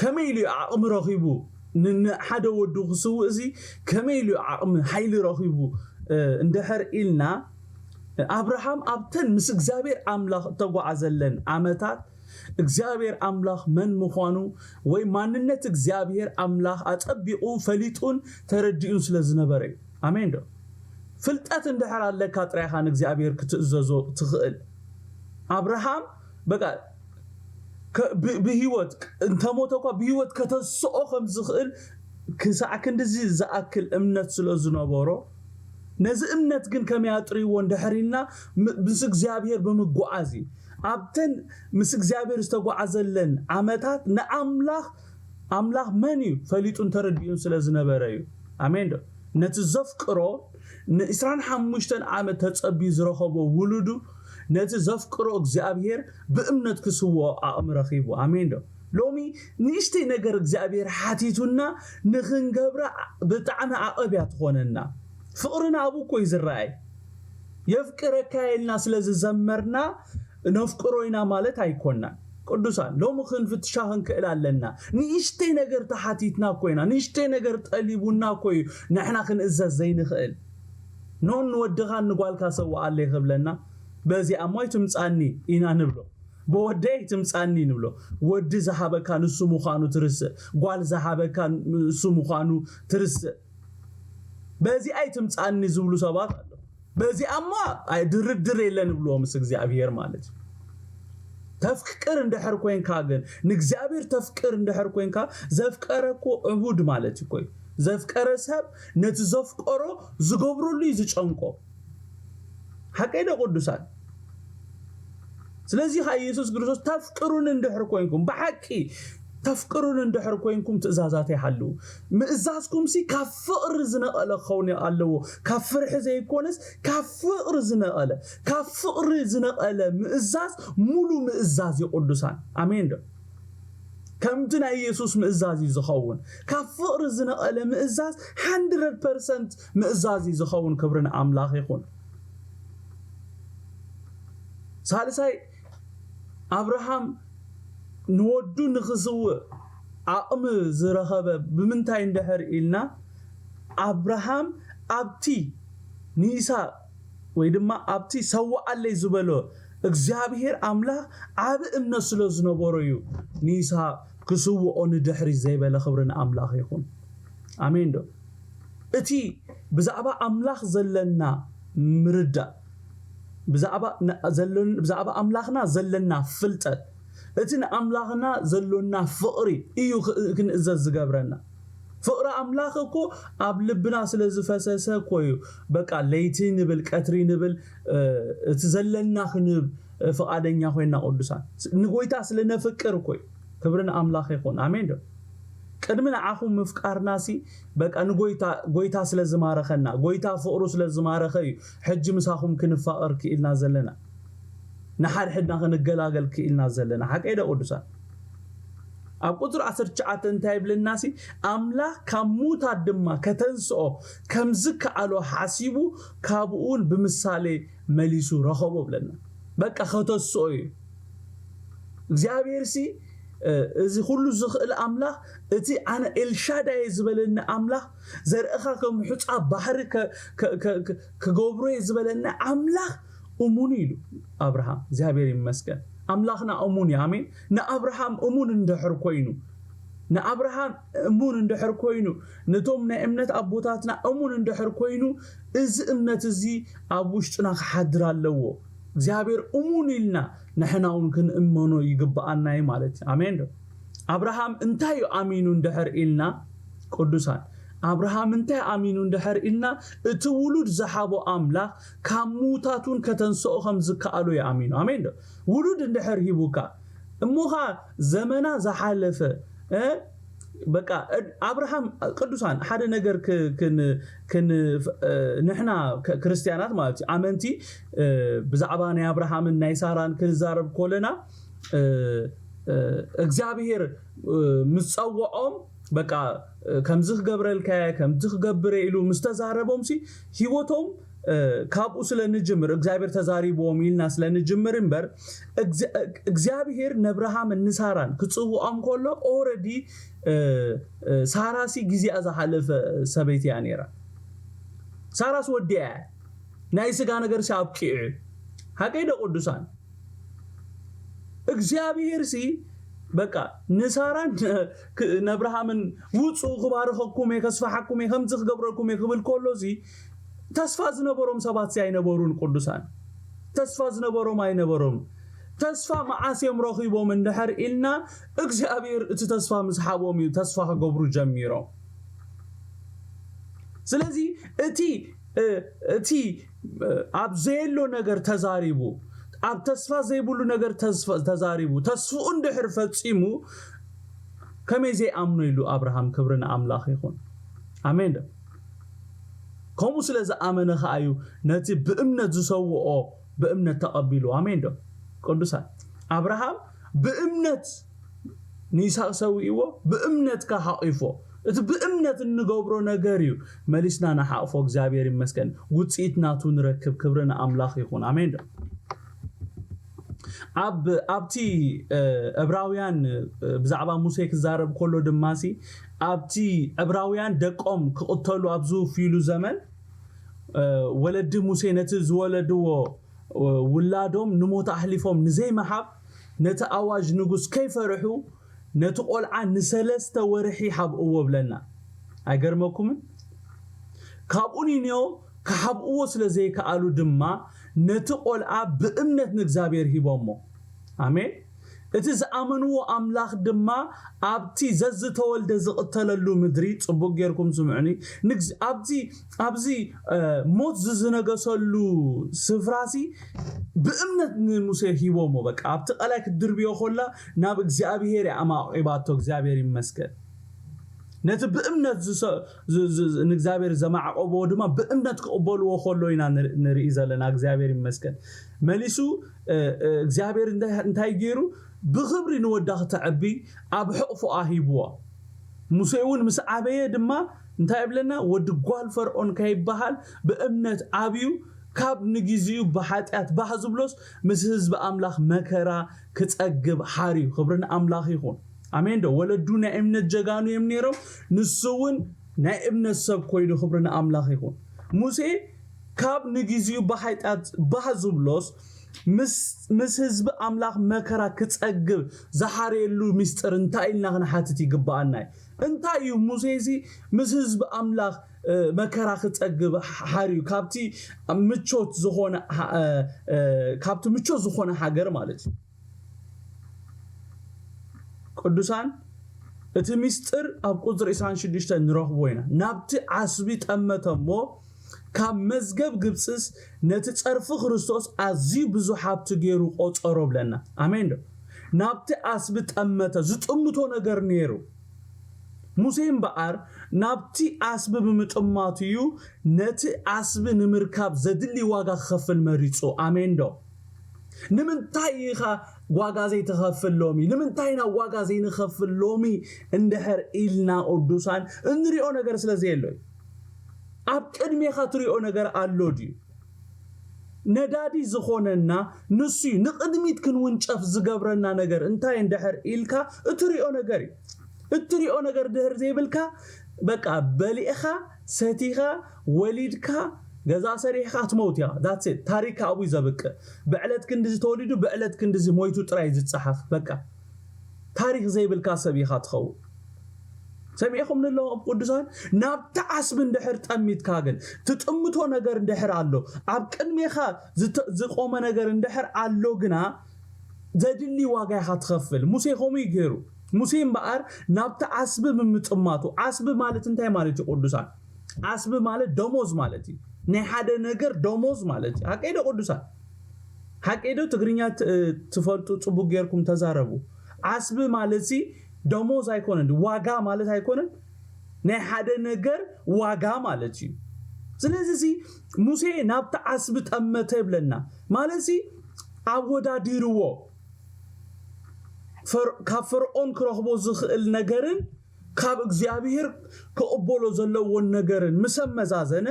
ከመይ ኢሉ እዩ ዓቕሚ ረኺቡ ንሓደ ወዱ ክስውእ እዚ ከመይ ኢሉ እዩ ዓቕሚ ሓይሊ ረኺቡ እንድሕር ኢልና ኣብርሃም ኣብተን ምስ እግዚኣብሔር ኣምላኽ እተጓዓዘለን ዓመታት እግዚኣብሔር ኣምላኽ መን ምዃኑ ወይ ማንነት እግዚኣብሔር ኣምላኽ ኣጸቢቑ ፈሊጡን ተረዲኡን ስለ ዝነበረ እዩ። ኣሜን ዶ? ፍልጠት እንድሕር ኣለካ ጥራይኻ ንእግዚኣብሔር ክትእዘዞ ትኽእል። ኣብርሃም በቃ ብህይወት እንተሞተ እኳ ብህይወት ከተስኦ ከም ዝኽእል ክሳዕ ክንድዚ ዝኣክል እምነት ስለ ዝነበሮ ነዚ እምነት ግን ከመይ ኣጥርይዎ እንድሕር ኢልና ምስ እግዚኣብሔር ብምጓዓዝ እዩ። ኣብተን ምስ እግዚኣብሔር ዝተጓዓዘለን ዓመታት ንኣምላኽ ኣምላኽ መን እዩ ፈሊጡን ተረዲኡን ስለ ዝነበረ እዩ። ኣሜን ዶ? ነቲ ዘፍቅሮ ንዒስራን ሓሙሽተን ዓመት ተጸብዩ ዝረኸቦ ውሉዱ ነቲ ዘፍቅሮ እግዚኣብሔር ብእምነት ክስውኦ ዓቕሚ ረኺቡ። ኣሜን ዶ? ሎሚ ንእሽተይ ነገር እግዚኣብሔር ሓቲቱና ንኽንገብራ ብጣዕሚ ዓቐብ እያ ትኾነና። ፍቕርና ኣብኡ እኮ እዩ ዝረኣይ። የፍቅረካ ኢልና ስለ ዝዘመርና ነፍቅሮ ኢና ማለት ኣይኮናን። ቅዱሳን ሎሚ ክንፍትሻ ክንክእል ኣለና። ንእሽተይ ነገር ተሓቲትና እኮ ኢና፣ ንእሽተይ ነገር ጠሊቡና እኮ እዩ ንሕና ክንእዘዝ ዘይንኽእል። ኖን ንወድኻን ንጓልካ ሰውኣለይ ክብለና በዚኣ እሞ ኣይትምጻኒ ኢና ንብሎ። ብወደይ ኣይትምጻኒ ንብሎ። ወዲ ዝሃበካ ንሱ ምዃኑ ትርስእ፣ ጓል ዝሃበካ ንሱ ምዃኑ ትርስእ። በዚኣ ኣይትምጻኒ ዝብሉ ሰባት ኣለዉ። በዚኣማ ድርድር የለን ይብልዎ ምስ እግዚኣብሔር ማለት እዩ። ተፍቅር እንድሕር ኮይንካ ግን ንእግዚኣብሔር ተፍቅር እንድሕር ኮይንካ ዘፍቀረ እኮ ዕቡድ ማለት እዩ። ዘፍቀረ ሰብ ነቲ ዘፍቀሮ ዝገብረሉ እዩ ዝጨንቆ። ሓቀይ ዶ ቅዱሳን? ስለዚ ኸዓ ኢየሱስ ክርስቶስ ተፍቅሩኒ እንድሕር ኮይንኩም ብሓቂ ተፍቅሩኒ እንድሕር ኮይንኩም ትእዛዛተይ ሓልዉ። ምእዛዝኩምሲ ካብ ፍቕሪ ዝነቐለ ክኸውን ኣለዎ። ካብ ፍርሒ ዘይኮነስ ካብ ፍቕሪ ዝነቐለ፣ ካብ ፍቕሪ ዝነቐለ ምእዛዝ ሙሉ ምእዛዝ እዩ ቅዱሳን። ኣሜን ዶ? ከምቲ ናይ ኢየሱስ ምእዛዝ እዩ ዝኸውን። ካብ ፍቕሪ ዝነቐለ ምእዛዝ ሓንድረድ ፐርሰንት ምእዛዝ እዩ ዝኸውን። ክብሪ ንኣምላኽ ይኹን። ሳልሳይ ኣብርሃም ንወዱ ንኽስውእ ዓቕሚ ዝረኸበ ብምንታይ እንድሕር ኢልና ኣብርሃም ኣብቲ ንይስሃቅ ወይ ድማ ኣብቲ ሰውኣለይ ዝበሎ እግዚኣብሔር ኣምላኽ ዓቢ እምነት ስለ ዝነበሮ እዩ ንይስሃቅ ክስውኦ ንድሕሪት ዘይበለ። ክብሪ ንኣምላኽ ይኹን። ኣሜን ዶ? እቲ ብዛዕባ ኣምላኽ ዘለና ምርዳእ፣ ብዛዕባ ኣምላኽና ዘለና ፍልጠት፣ እቲ ንኣምላኽና ዘሎና ፍቕሪ እዩ ክንእዘዝ ዝገብረና። ፍቕሪ ኣምላኽ እኮ ኣብ ልብና ስለ ዝፈሰሰ እኮ እዩ በቃ ለይቲ ንብል ቀትሪ ንብል እቲ ዘለና ክንህብ ፍቓደኛ ኮይና ቅዱሳን ንጎይታ ስለ ነፍቅር እኮ እዩ። ክብሪ ንኣምላኽ ይኹን። ኣሜን ዶ? ቅድሚ ንዓኹም ምፍቃርናሲ በቃ ንጎይታ ጎይታ ስለ ዝማረኸና፣ ጎይታ ፍቕሩ ስለ ዝማረኸ እዩ ሕጂ ምሳኹም ክንፋቐር ክኢልና ዘለና፣ ንሓድሕድና ክንገላገል ክኢልና ዘለና። ሓቀይ ዶ ቅዱሳን? ኣብ ቁፅሪ ዓሰርተ ትሽዓተ እንታይ ይብለናሲ? ኣምላኽ ካብ ሙታት ድማ ከተንስኦ ከም ዝከኣሎ ሓሲቡ ካብኡ እውን ብምሳሌ መሊሱ ረኸቦ ብለና። በቃ ከተስኦ እዩ እግዚኣብሔር ሲ። እዚ ኩሉ ዝኽእል ኣምላኽ፣ እቲ ኣነ ኤልሻዳይ ዝበለኒ ኣምላኽ፣ ዘርእኻ ከም ሑፃ ባሕሪ ክገብሮ ዝበለኒ ኣምላኽ እሙን ኢሉ ኣብርሃም። እግዚኣብሔር ይመስገን። ኣምላኽና እሙን እዩ። ኣሜን። ንኣብርሃም እሙን እንድሕር ኮይኑ ንኣብርሃም እሙን እንድሕር ኮይኑ ነቶም ናይ እምነት ኣቦታትና እሙን እንድሕር ኮይኑ፣ እዚ እምነት እዚ ኣብ ውሽጥና ክሓድር ኣለዎ። እግዚኣብሔር እሙን ኢልና ንሕና እውን ክንእመኖ ይግብኣና እዩ ማለት እዩ። ኣሜን ዶ? ኣብርሃም እንታይ እዩ ኣሚኑ እንድሕር ኢልና፣ ቅዱሳን፣ ኣብርሃም እንታይ ኣሚኑ እንድሕር ኢልና፣ እቲ ውሉድ ዝሃቦ ኣምላኽ ካብ ምዉታት እውን ከተንስኦ ከም ዝከኣሎ እዩ ኣሚኑ። ኣሜን ዶ? ውሉድ እንድሕር ሂቡካ እሞኻ ዘመና ዝሓለፈ በቃ ኣብርሃም ቅዱሳን ሓደ ነገር ንሕና ክርስትያናት ማለት እዩ ኣመንቲ ብዛዕባ ናይ ኣብርሃምን ናይ ሳራን ክንዛረብ ኮለና እግዚኣብሄር ምስ ጸውዖም በቃ ከምዚ ክገብረልካ ከምዚ ክገብረ ኢሉ ምስ ተዛረቦም ሲ ህይወቶም ካብኡ ስለ ንጅምር እግዚኣብሔር ተዛሪብዎም ኢልና ስለ ንጅምር እምበር እግዚኣብሔር ነብርሃምን ንሳራን ክፅውዖም ከሎ ኦረዲ ሳራ ሲ ግዜኣ ዝሓለፈ ሰበይቲ እያ ነይራ። ሳራስ ወዲያ ናይ ስጋ ነገር ሲ ኣብቂዑ ሓቀይ ዶ ቅዱሳን እግዚኣብሔር ሲ በቃ ንሳራን ነብርሃምን ውፁ ክባርኸኩም እየ ከስፋሓኩም እየ ከምዚ ክገብረልኩም እየ ክብል ከሎ ሲ ተስፋ ዝነበሮም ሰባት ሲ ኣይነበሩን ቅዱሳን ተስፋ ዝነበሮም ኣይነበሮም ተስፋ መዓስ እዮም ረኺቦም እንድሕር ኢልና እግዚኣብሔር እቲ ተስፋ ምስ ሓቦም እዩ ተስፋ ክገብሩ ጀሚሮም ስለዚ እቲ እቲ ኣብ ዘየሎ ነገር ተዛሪቡ ኣብ ተስፋ ዘይብሉ ነገር ተዛሪቡ ተስፍኡ እንድሕር ፈፂሙ ከመይ ዘይኣምኖ ኢሉ ኣብርሃም ክብሪ ንኣምላኽ ይኹን ኣሜን ዶ ከምኡ ስለ ዝኣመነ ከዓ እዩ ነቲ ብእምነት ዝሰውኦ ብእምነት ተቐቢሉ ኣሜን ዶ ቅዱሳን ኣብርሃም ብእምነት ንይስሐቅ ሰዊእዎ ብእምነት ከሓቂፎ እቲ ብእምነት እንገብሮ ነገር እዩ መሊስና ንሓቅፎ እግዚኣብሔር ይመስገን ውፅኢት ናቱ ንረክብ ክብሪ ንኣምላኽ ይኹን ኣሜን ዶ ኣብ ኣብቲ እብራውያን ብዛዕባ ሙሴ ክዛረብ ከሎ ድማ ሲ ኣብቲ ዕብራውያን ደቆም ክቕተሉ ኣብ ዝውፍይሉ ዘመን ወለዲ ሙሴ ነቲ ዝወለድዎ ውላዶም ንሞት ኣሕሊፎም ንዘይምሃብ ነቲ ኣዋጅ ንጉስ ከይፈርሑ ነቲ ቆልዓ ንሰለስተ ወርሒ ሓብእዎ ብለና ኣይገርመኩምን ካብኡ ኒንዮ ክሓብእዎ ስለ ዘይከኣሉ ድማ ነቲ ቆልዓ ብእምነት ንእግዚኣብሔር ሂቦሞ ኣሜን እቲ ዝኣመንዎ ኣምላኽ ድማ ኣብቲ ዘዝተወልደ ዝቕተለሉ ምድሪ ጽቡቕ ጌርኩም ስምዑኒ ኣብዚ ኣብዚ ሞት ዝዝነገሰሉ ስፍራሲ ብእምነት ንሙሴ ሂቦሞ በቃ ኣብቲ ቀላይ ክትድርብዮ ኮላ ናብ እግዚኣብሄር ኣማቂባቶ እግዚኣብሄር ይመስገን ነቲ ብእምነት ንእግዚኣብሔር ዘማዕቆብዎ ድማ ብእምነት ክቕበልዎ ከሎ ኢና ንርኢ ዘለና እግዚኣብሔር ይመስገን መሊሱ እግዚኣብሔር እንታይ ገይሩ ብኽብሪ ንወዳ ክተዕቢ ኣብ ሕቕፎ ኣሂብዎ ሙሴ እውን ምስ ዓበየ ድማ እንታይ እብለና ወዲ ጓል ፈርዖን ከይበሃል ብእምነት ኣብዩ ካብ ንግዜኡ ብሓጢኣት ባህ ዝብሎስ ምስ ህዝቢ ኣምላኽ መከራ ክጸግብ ሓርዩ ክብሪ ንኣምላኽ ይኹን ኣሜን ዶ ወለዱ ናይ እምነት ጀጋኑ እዮም ነይሮም ንሱ እውን ናይ እምነት ሰብ ኮይኑ ክብሪ ንኣምላኽ ይኹን ሙሴ ካብ ንግዜኡ ብሓጢኣት ባህ ዝብሎስ ምስ ህዝቢ ኣምላኽ መከራ ክጸግብ ዝሓረየሉ ምስጢር እንታይ ኢልና ክንሓትት ይግብኣና እዩ እንታይ እዩ ሙሴ እዚ ምስ ህዝቢ ኣምላኽ መከራ ክጸግብ ሓርዩ ካብቲ ምቾት ዝኾነ ካብቲ ምቾት ዝኾነ ሃገር ማለት እዩ ቅዱሳን እቲ ምስጢር ኣብ ቁፅሪ ዕስራን ሽዱሽተን ንረኽቦ ኢና ናብቲ ዓስቢ ጠመተ እሞ ካብ መዝገብ ግብፅስ ነቲ ፀርፊ ክርስቶስ ኣዝዩ ብዙሕ ሃብቲ ገይሩ ቆፀሮ ብለና ኣሜን ዶ ናብቲ ዓስቢ ጠመተ። ዝጥምቶ ነገር ነይሩ። ሙሴ እምበኣር ናብቲ ዓስቢ ብምጥማቱ እዩ ነቲ ዓስቢ ንምርካብ ዘድሊ ዋጋ ክኸፍል መሪጹ። ኣሜን ዶ? ንምንታይ ኢኻ ዋጋ ዘይትኸፍል ሎሚ? ንምንታይ ኢና ዋጋ ዘይንኸፍል ሎሚ? እንድሕር ኢልና ቅዱሳን፣ እንሪኦ ነገር ስለ ዘየሎ እዩ። ኣብ ቅድሜኻ ትሪኦ ነገር ኣሎ ድዩ? ነዳዲ ዝኾነና ንሱ እዩ። ንቕድሚት ክንውንጨፍ ዝገብረና ነገር እንታይ እንድሕር ኢልካ እትሪኦ ነገር እዩ። እትሪኦ ነገር ድሕር ዘይብልካ፣ በቃ፣ በሊዕኻ፣ ሰቲኻ፣ ወሊድካ፣ ገዛ ሰሪሕኻ ትመውት እያ። That's it። ታሪክ ኣብኡ እዩ ዘብቅእ። ብዕለት ክንድዚ ተወሊዱ፣ ብዕለት ክንድዚ ሞይቱ ጥራይ እዩ ዝጸሓፍ። በቃ፣ ታሪክ ዘይብልካ ሰብ ኢኻ ትኸውን። ሰሚዕኹም ንለዎም ቅዱሳን? ናብቲ ዓስቢ እንድሕር ጠሚትካ ግን፣ ትጥምቶ ነገር እንድሕር ኣሎ፣ ኣብ ቅድሜኻ ዝተ-፣ ዝቆመ ነገር እንድሕር ኣሎ ግና፣ ዘድሊ ዋጋ ኢኻ ትኸፍል። ሙሴ ከምኡ እዩ ገይሩ። ሙሴ እምበኣር ናብቲ ዓስቢ ብምጥማቱ፣ ዓስቢ ማለት እንታይ ማለት እዩ ቅዱሳን? ዓስቢ ማለት ደሞዝ ማለት እዩ። ናይ ሓደ ነገር ደሞዝ ማለት እዩ። ሓቀይ ዶ ቅዱሳን? ሓቀይ ዶ? ትግርኛ ት-፣ ትፈልጡ ጽቡቅ ጌርኩም ተዛረቡ። ዓስቢ ማለት ሲ ደሞዝ ኣይኮነን፣ ዋጋ ማለት ኣይኮነን። ናይ ሓደ ነገር ዋጋ ማለት እዩ። ስለዚ ሲ ሙሴ ናብቲ ዓስቢ ጠመተ ይብለና። ማለት ሲ ኣወዳዲርዎ። ፈር-፣ ካብ ፈርዖን ክረኽቦ ዝኽእል ነገርን ካብ እግዚኣብሔር ክቕበሎ ዘለዎን ነገርን ምስ ኣመዛዘነ፣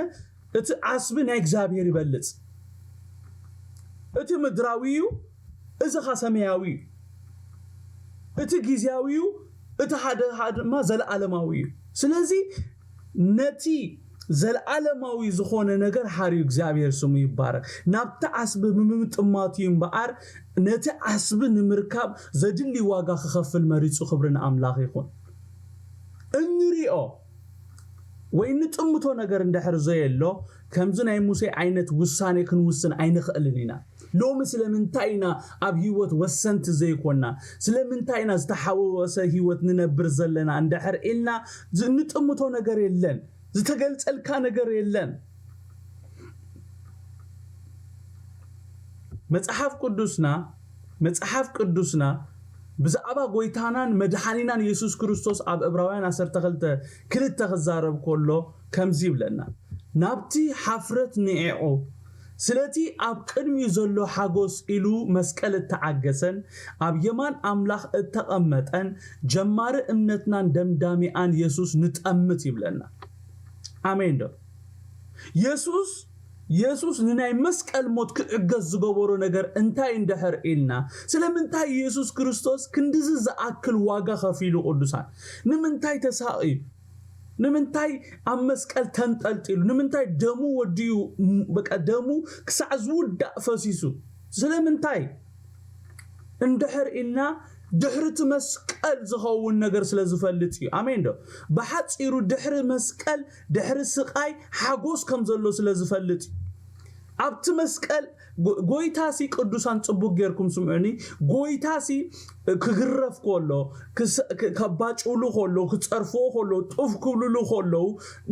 እቲ ዓስቢ ናይ እግዚኣብሔር ይበልጽ። እቲ ምድራዊ እዩ፣ እዚ ኸ ሰማያዊ እዩ። እቲ ግዜያዊ እዩ፣ እቲ ሓደ ኸኣ ድማ ዘለዓለማዊ እዩ። ስለዚ ነቲ ዘለዓለማዊ ዝኾነ ነገር ሓርዩ፣ እግዚኣብሔር ስሙ ይባረክ። ናብቲ ዓስቢ ብምጥማት እዩ እምበኣር፣ ነቲ ዓስቢ ንምርካብ ዘድሊ ዋጋ ክኸፍል መሪጹ። ክብሪ ንኣምላኽ ይኹን። እንሪኦ ወይ እንጥምቶ ነገር እንድሕር ዘየሎ፣ ከምዚ ናይ ሙሴ ዓይነት ውሳኔ ክንውስን ኣይንኽእልን ኢና። ሎሚ ስለምንታይ ኢና ኣብ ህይወት ወሰንቲ ዘይኮና? ስለምንታይ ኢና ዝተሓወወሰ ህይወት ንነብር ዘለና? እንድሕር ኢልና ዝ-፣ እንጥምቶ ነገር የለን። ዝተገልጸልካ ነገር የለን። መጽሓፍ ቅዱስና፣ መጽሓፍ ቅዱስና ብዛዕባ ጎይታናን መድሓኒናን የሱስ ክርስቶስ ኣብ ዕብራውያን ዓሰርተ ክልተ ክልተ ክዛረብ ከሎ ከምዚ ይብለና፣ "ናብቲ ሓፍረት ንዒቑ፣ ስለቲ ኣብ ቅድሚኡ ዘሎ ሓጎስ ኢሉ መስቀል እተዓገሰን ኣብ የማን ኣምላኽ እተቐመጠን ጀማሪ እምነትናን ደምዳሚኣን የሱስ ንጠምት" ይብለና። ኣሜን ዶ? የሱስ፣ የሱስ ንናይ መስቀል ሞት ክዕገስ ዝገበሮ ነገር እንታይ እንድሕር ኢልና፣ ስለምንታይ የሱስ ክርስቶስ ክንድዚ ዝኣክል ዋጋ ከፊሉ ቅዱሳን? ንምንታይ ተሳቕዩ? ንምንታይ ኣብ መስቀል ተንጠልጢሉ? ንምንታይ ደሙ ወዲኡ፣ በቃ ደሙ ክሳዕ ዝውዳእ ፈሲሱ? ስለምንታይ? እንድሕር ኢልና ድሕሪ እቲ መስቀል ዝኸውን ነገር ስለ ዝፈልጥ እዩ። ኣሜን ዶ? ብሓጺሩ ድሕሪ መስቀል፣ ድሕሪ ስቓይ ሓጎስ ከም ዘሎ ስለ ዝፈልጥ እዩ። ኣብቲ መስቀል ጎ-፣ ጎይታሲ ቅዱሳን ጽቡቅ ጌርኩም ስምዑኒ። ጎይታሲ ክግረፍ ከሎ፣ ክስ-፣ ክ-፣ ከባጭውሉ ከሎ፣ ክጸርፍዎ ከሎ፣ ጡፍ ክብልሉ ከለዉ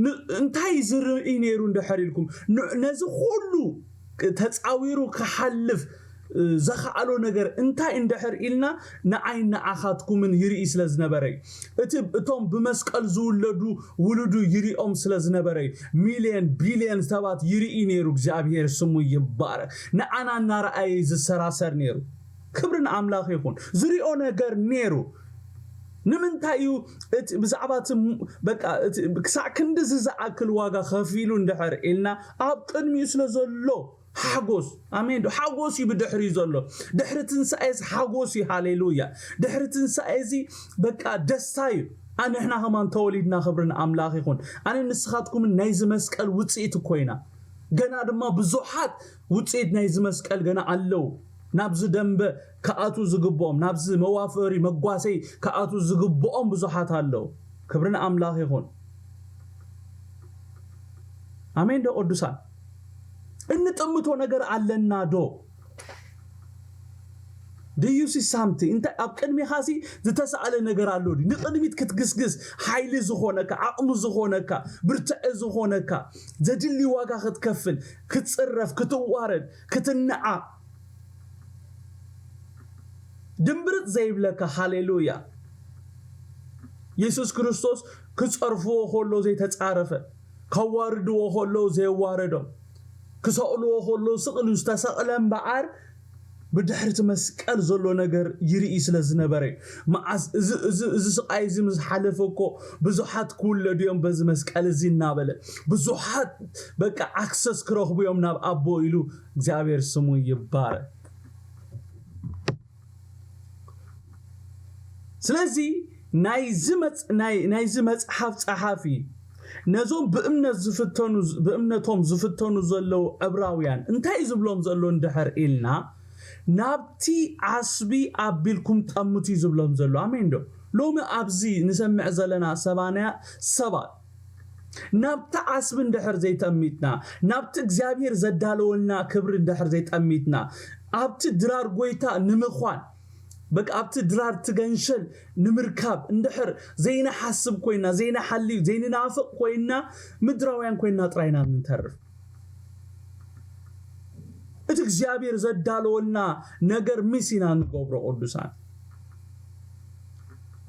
ን-፣ እንታይ ዝርኢ ነይሩ እንድሕር ኢልኩም ን-፣ ነዚ ኩሉ ተጻዊሩ ክሓልፍ ዘኽኣሎ ነገር እንታይ እንድሕር ኢልና ንዓይ ንዓኻትኩምን ይርኢ ስለ ዝነበረ እዩ። እቲ እቶም ብመስቀል ዝውለዱ ውሉዱ ይሪኦም ስለ ዝነበረ እዩ። ሚልዮን ቢልዮን ሰባት ይርኢ ነይሩ። እግዚኣብሔር ስሙ ይባረክ። ንዓና እናረኣየ ዝሰራሰር ነይሩ። ክብሪ ንኣምላኽ ይኹን። ዝሪኦ ነገር ነይሩ። ንምንታይ እዩ እቲ ብዛዕባ እቲ ም-፣ በቃ እቲ ክሳዕ ክንድዚ ዝኣክል ዋጋ ከፊሉ እንድሕር ኢልና ኣብ ቅድሚኡ ስለ ዘሎ ሓጎስ። ኣሜን ዶ? ሓጎስ እዩ ብድሕሪኡ ዘሎ። ድሕሪ ትንሳኤ እዚ ሓጎስ እዩ። ሃሌሉያ። ድሕሪ ትንሳኤ እዚ በቃ ደስታ እዩ። ኣንሕና ከማን ተወሊድና። ክብሪ ንኣምላኽ ይኹን። ኣነ ንስኻትኩምን ናይዚ መስቀል ውጽኢት እኮ ኢና። ገና ድማ ብዙሓት ውጽኢት ናይዚ መስቀል ገና ኣለዉ። ናብዚ ደንበ ክኣትዉ ዝግብኦም፣ ናብዚ መዋፈሪ መጓሰይ ክኣትዉ ዝግብኦም ብዙሓት ኣለዉ። ክብሪ ንኣምላኽ ይኹን። ኣሜን ዶ ቅዱሳን? እንጥምቶ ነገር ኣለና ዶ? Do you see something? እንታይ ኣብ ቅድሜኻ ሲ ዝተሳእለ ነገር ኣሎ ድዩ? ንቕድሚት ክትግስግስ ሓይሊ ዝኾነካ፣ ዓቕሚ ዝኾነካ፣ ብርትዐ ዝኾነካ፣ ዘድሊ ዋጋ ክትከፍል፣ ክትጽረፍ፣ ክትዋረድ፣ ክትነዓ፣ ድምብርጽ ዘይብለካ። ሃሌሉያ። የሱስ ክርስቶስ ክጸርፍዎ ከሎ ዘይተጻረፈ፣ ከዋርድዎ ከሎ ዘየዋረዶም፣ ክሰቕልዎ ከሎ ስቕ ኢሉ ዝተሰቕለ እምበኣር፣ ብድሕሪ እቲ መስቀል ዘሎ ነገር ይርኢ ስለ ዝነበረ እዩ። መዓስ እዚ፣ እዚ፣ እዚ ስቓይ እዚ ምስ ሓለፈ እኮ ብዙሓት ክውለዱ እዮም በዚ መስቀል እዚ እናበለ፣ ብዙሓት በቃ ኣክሰስ ክረኽቡ እዮም ናብ ኣቦ ኢሉ፣ እግዚኣብሔር ስሙ ይባረክ። ስለዚ ናይዚ መጽ-፣ ናይ-፣ ናይዚ መጽሓፍ ጸሓፊ ነዞም ብእምነት ዝፍተኑ፣ ብእምነቶም ዝፍተኑ ዘለዉ ዕብራውያን እንታይ እዩ ዝብሎም ዘሎ እንድሕር ኢልና፣ ናብቲ ዓስቢ ኣቢልኩም ጠምቱ እዩ ዝብሎም ዘሎ። ኣሜን ዶ? ሎሚ ኣብዚ ንሰምዕ ዘለና ሰማንያ ሰባት ናብቲ ዓስቢ እንድሕር ዘይጠሚትና፣ ናብቲ እግዚኣብሔር ዘዳለወልና ክብሪ እንድሕር ዘይጠሚትና፣ ኣብቲ ድራር ጎይታ ንምዃን፣ በቃ ኣብቲ ድራር ትገንሸል ንምርካብ እንድሕር ዘይንሓስብ ኮይና፣ ዘይንሓልዩ፣ ዘይንናፍቕ ኮይና፣ ምድራውያን ኮይና ጥራይና ንተርፍ። እቲ እግዚኣብሔር ዘዳለወልና ነገር ሚስ ኢና ንገብሮ ቅዱሳን።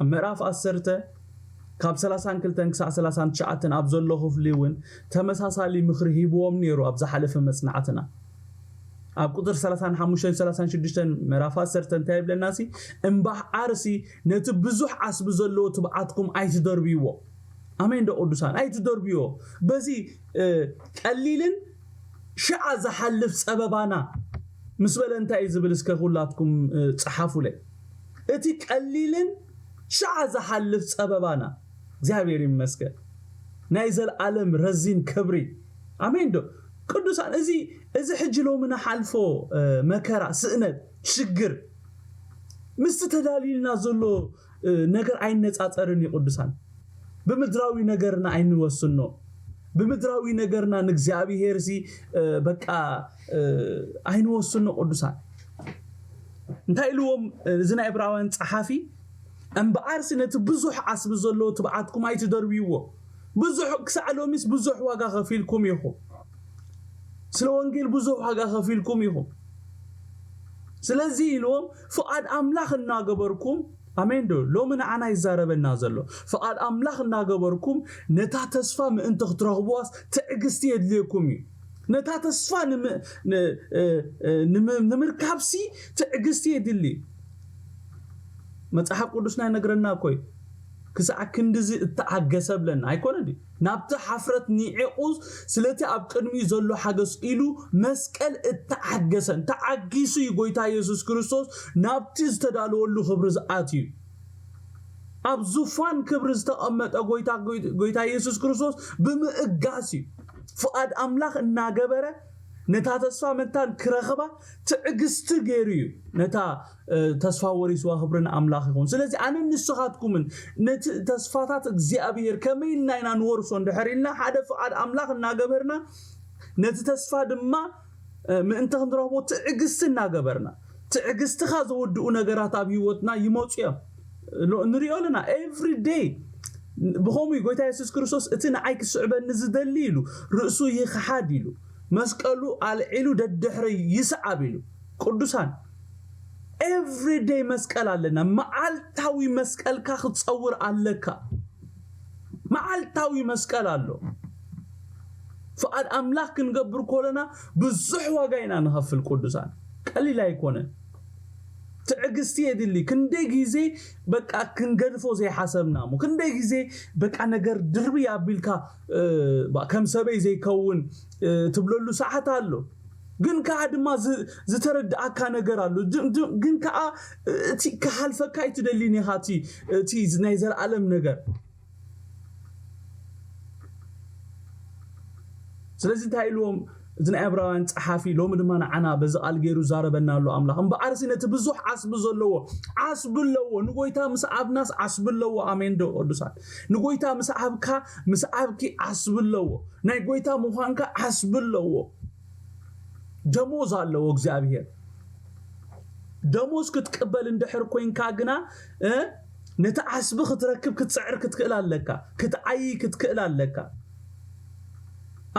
ኣብ ምዕራፍ ዓሰርተ ካብ ሰላሳን ክልተን ክሳዕ ሰላሳን ትሽዓተን ኣብ ዘሎ ክፍሊ እውን ተመሳሳሊ ምኽሪ ሂብዎም ነይሩ። ኣብ ዝሓለፈ መጽናዕትና ኣብ ቁጥር ሰላሳን ሓሙሽተን ሰላሳን ሽዱሽተን ምዕራፍ ዓሰርተ እንታይ ይብለና ሲ? እምባሕ ዓርሲ ነቲ ብዙሕ ዓስቢ ዘለዎ ትብዓትኩም ኣይትደርብይዎ። ኣሜን ዶ ቅዱሳን? ኣይትደርብዮ። በዚ፣ እ፣ ቀሊልን ሽዓ ዝሓልፍ ጸበባና ምስ በለ እንታይ እዩ ዝብል? እስከ ኩላትኩም፣ እ፣ ጸሓፉለይ። እቲ ቀሊልን ሽዓ ዝሓልፍ ጸበባና። እግዚኣብሔር ይመስገን። ናይ ዘልዓለም ረዚን ክብሪ። ኣሜን ዶ? ቅዱሳን፣ እዚ፣ እዚ ሕጂ ሎሚ ንሓልፎ፣ እ፣ መከራ፣ ስእነት፣ ሽግር፣ ምስቲ ተዳልዩልና ዘሎ፣ እ፣ ነገር ኣይነጻጸርን እዩ ቅዱሳን። ብምድራዊ ነገርና ኣይንወስኖ። ብምድራዊ ነገርና ንእግዚኣብሔር ሲ፣ እ፣ በቃ፣ እ፣ ኣይንወስኖ ቅዱሳን። እንታይ ኢልዎም፣ እ፣ እዚ ናይ ዕብራውያን ጸሓፊ? እምበኣርሲ ነቲ ብዙሕ ዓስቢ ዘለዎ ትብዓትኩም ኣይትደርብይዎ። ብዙሕ፣ ክሳዕ ሎሚስ ብዙሕ ዋጋ ከፊልኩም ኢኹም። ስለ ወንጌል ብዙሕ ዋጋ ከፊልኩም ኢኹም። ስለዚ ኢልዎም፣ ፍቓድ ኣምላኽ እናገበርኩም፣ ኣሜን ዶ? ሎሚ ንዓና ይዛረበና ዘሎ። ፍቓድ ኣምላኽ እናገበርኩም፣ ነታ ተስፋ ምእንቲ ክትረኽብዋስ ትዕግስቲ የድልየኩም እዩ። ነታ ተስፋ ንም-፣ ን-፣ እ፣ እ፣ ንም-፣ ንምርካብሲ ትዕግስቲ የድሊ። መጽሓፍ ቅዱስና ይነግረና እኮ እዩ። ክሳዕ ክንድዚ እተዓገሰ ብለና ኣይኮነ ድዩ? ናብቲ ሓፍረት ኒዒቑ ስለቲ ኣብ ቅድሚኡ ዘሎ ሓገስ ኢሉ መስቀል እተዓገሰን ተዓጊሱ እዩ ጎይታ የሱስ ክርስቶስ ናብቲ ዝተዳለወሉ ክብሪ ዝኣትዩ። ኣብ ዙፋን ክብሪ ዝተቐመጠ ጎይታ፣ ጎይ-፣ ጎይታ የሱስ ክርስቶስ ብምእጋስ እዩ። ፍቓድ ኣምላኽ እናገበረ ነታ ተስፋ መታን ክረኽባ ትዕግስቲ ገይሩ እዩ ነታ፣ እ፣ ተስፋ ወሪስዋ። ክብሪ ንኣምላኽ ይኹን። ስለዚ ኣነን ንስኻትኩምን ነቲ ተስፋታት እግዚኣብሔር ከመይ ኢልና ኢና ንወርሶ እንድሕር ኢልና ሓደ ፍቓድ ኣምላኽ እናገበርና ነቲ ተስፋ ድማ፣ እ፣ ምእንቲ ክንረኽቦ ትዕግስቲ እናገበርና፣ ትዕግስትኻ ዘወድኡ ነገራት ኣብ ህይወትና ይመጹ እዮም። ሎ-፣ ንሪኦ ኣለና ኤቭሪ ደይ። ብኸምኡ እዩ ጎይታ የሱስ ክርስቶስ እቲ ንዓይ ክስዕበኒ ዝደሊ ኢሉ ርእሱ ይኽሓድ ኢሉ መስቀሉ ኣልዒሉ ደድሕረይ ይስዓብ ኢሉ። ቅዱሳን፣ ኤቭሪ ደይ መስቀል ኣለና። መዓልታዊ መስቀልካ ክትጸውር ኣለካ። መዓልታዊ መስቀል ኣሎ። ፍቓድ ኣምላኽ ክንገብር ከለና ብዙሕ ዋጋ ኢና ንኸፍል ቅዱሳን። ቀሊል ኣይኮነን። ትዕግስቲ የድሊ። ክንደይ ግዜ በቃ ክንገድፎ ዘይሓሰብና እሞ፣ ክንደይ ግዜ በቃ ነገር ድርብይ ኣቢልካ፣ እ፣ ባ-፣ ከም ሰበይ ዘይከውን፣ እ፣ ትብለሉ ሰዓት ኣሎ። ግን ከኣ ድማ ዝ-፣ ዝተረድኣካ ነገር ኣሎ። ድ-፣ ድ-፣ ግን ከኣ እቲ ክሓልፈካ ኣይትደልን ኢኻ እቲ፣ እቲ ናይ ዘለኣለም ነገር። ስለዚ እንታይ ኢልዎም እዚ ናይ ዕብራውያን ጸሓፊ? ሎሚ ድማ ንዓና በዚ ቃል ገይሩ ዛረበና ኣሎ ኣምላኽ። እምበኣርሲ ነቲ ብዙሕ ዓስቢ ዘለዎ፣ ዓስቢ ኣለዎ። ንጎይታ ምስ ኣብናስ ዓስቢ ኣለዎ። ኣሜን ዶ ቅዱሳን? ንጎይታ ምስ ኣብካ፣ ምስ ኣብኪ ዓስቢ ኣለዎ። ናይ ጎይታ ምዃንካ ዓስቢ ኣለዎ። ደሞዝ ኣለዎ እግዚኣብሔር። ደሞዝ ክትቅበል እንድሕር ኮይንካ ግና፣ እ፣ ነቲ ዓስቢ ክትረክብ ክትጽዕር ክትክእል ኣለካ። ክትዓዪ ክትክእል ኣለካ።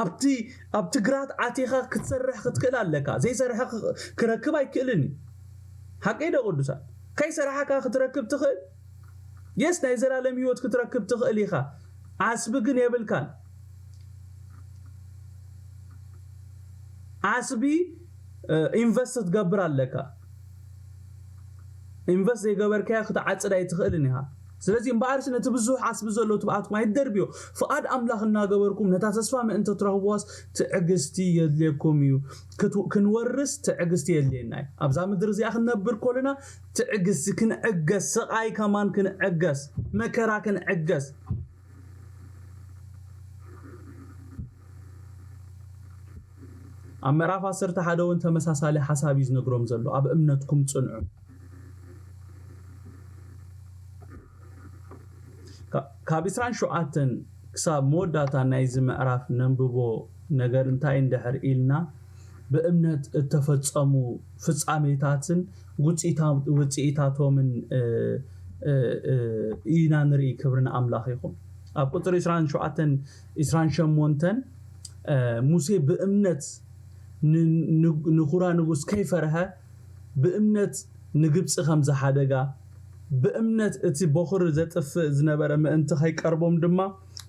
ኣብቲ፣ ኣብቲ ግራት ኣቲኻ ክትሰርሕ ክትክእል ኣለካ። ዘይሰርሐ ክ-፣ ክረክብ ኣይክእልን እዩ። ሓቀይ ዶ ቅዱሳን? ከይሰራሕካ ክትረክብ ትኽእል። የስ፣ ናይ ዘላለም ህይወት ክትረክብ ትኽእል ኢኻ። ዓስቢ ግን የብልካን። ዓስቢ ኢንቨስት ክትገብር ኣለካ። ኢንቨስት ዘይገበርካዮ ክትዓፅድ ኣይትኽእልን ኢኻ። ስለዚ እምበኣርሲ ነቲ ብዙሕ ዓስቢ ዘሎ ትብኣትኩም ኣይትደርብዮ። ፍቓድ ኣምላኽ እናገበርኩም ነታ ተስፋ ምእንቲ ትረኽብዋስ ትዕግስቲ የድልየኩም እዩ። ክንወርስ ትዕግስቲ የድልየና እዩ። ኣብዛ ምድሪ እዚኣ ክንነብር ከለና ትዕግስቲ ክንዕገስ፣ ስቓይ ከማን ክንዕገስ፣ መከራ ክንዕገስ። ኣብ ምዕራፍ ዓሰርተ ሓደ እውን ተመሳሳሊ ሓሳብ እዩ ዝነግሮም ዘሎ። ኣብ እምነትኩም ፅንዑ። ካብ ዕስራን ሸውዓተን ክሳብ መወዳእታ ናይዚ ምዕራፍ ነንብቦ ነገር እንታይ እንድሕር ኢልና፣ ብእምነት እተፈጸሙ ፍጻሜታትን ውፅኢታቶምን ኢና ንርኢ። ክብሪ ንኣምላኽ ይኹን። ኣብ ቁፅሪ ዕስራን ሸውዓተን ዕስራን ሸሞንተን ሙሴ ብእምነት ንኹራ ንጉስ ከይፈርሀ፣ ብእምነት ንግብፂ ከም ዝሓደጋ፣ ብእምነት እቲ ቦኽሪ ዘጥፍእ ዝነበረ ምእንቲ ከይቀርቦም ድማ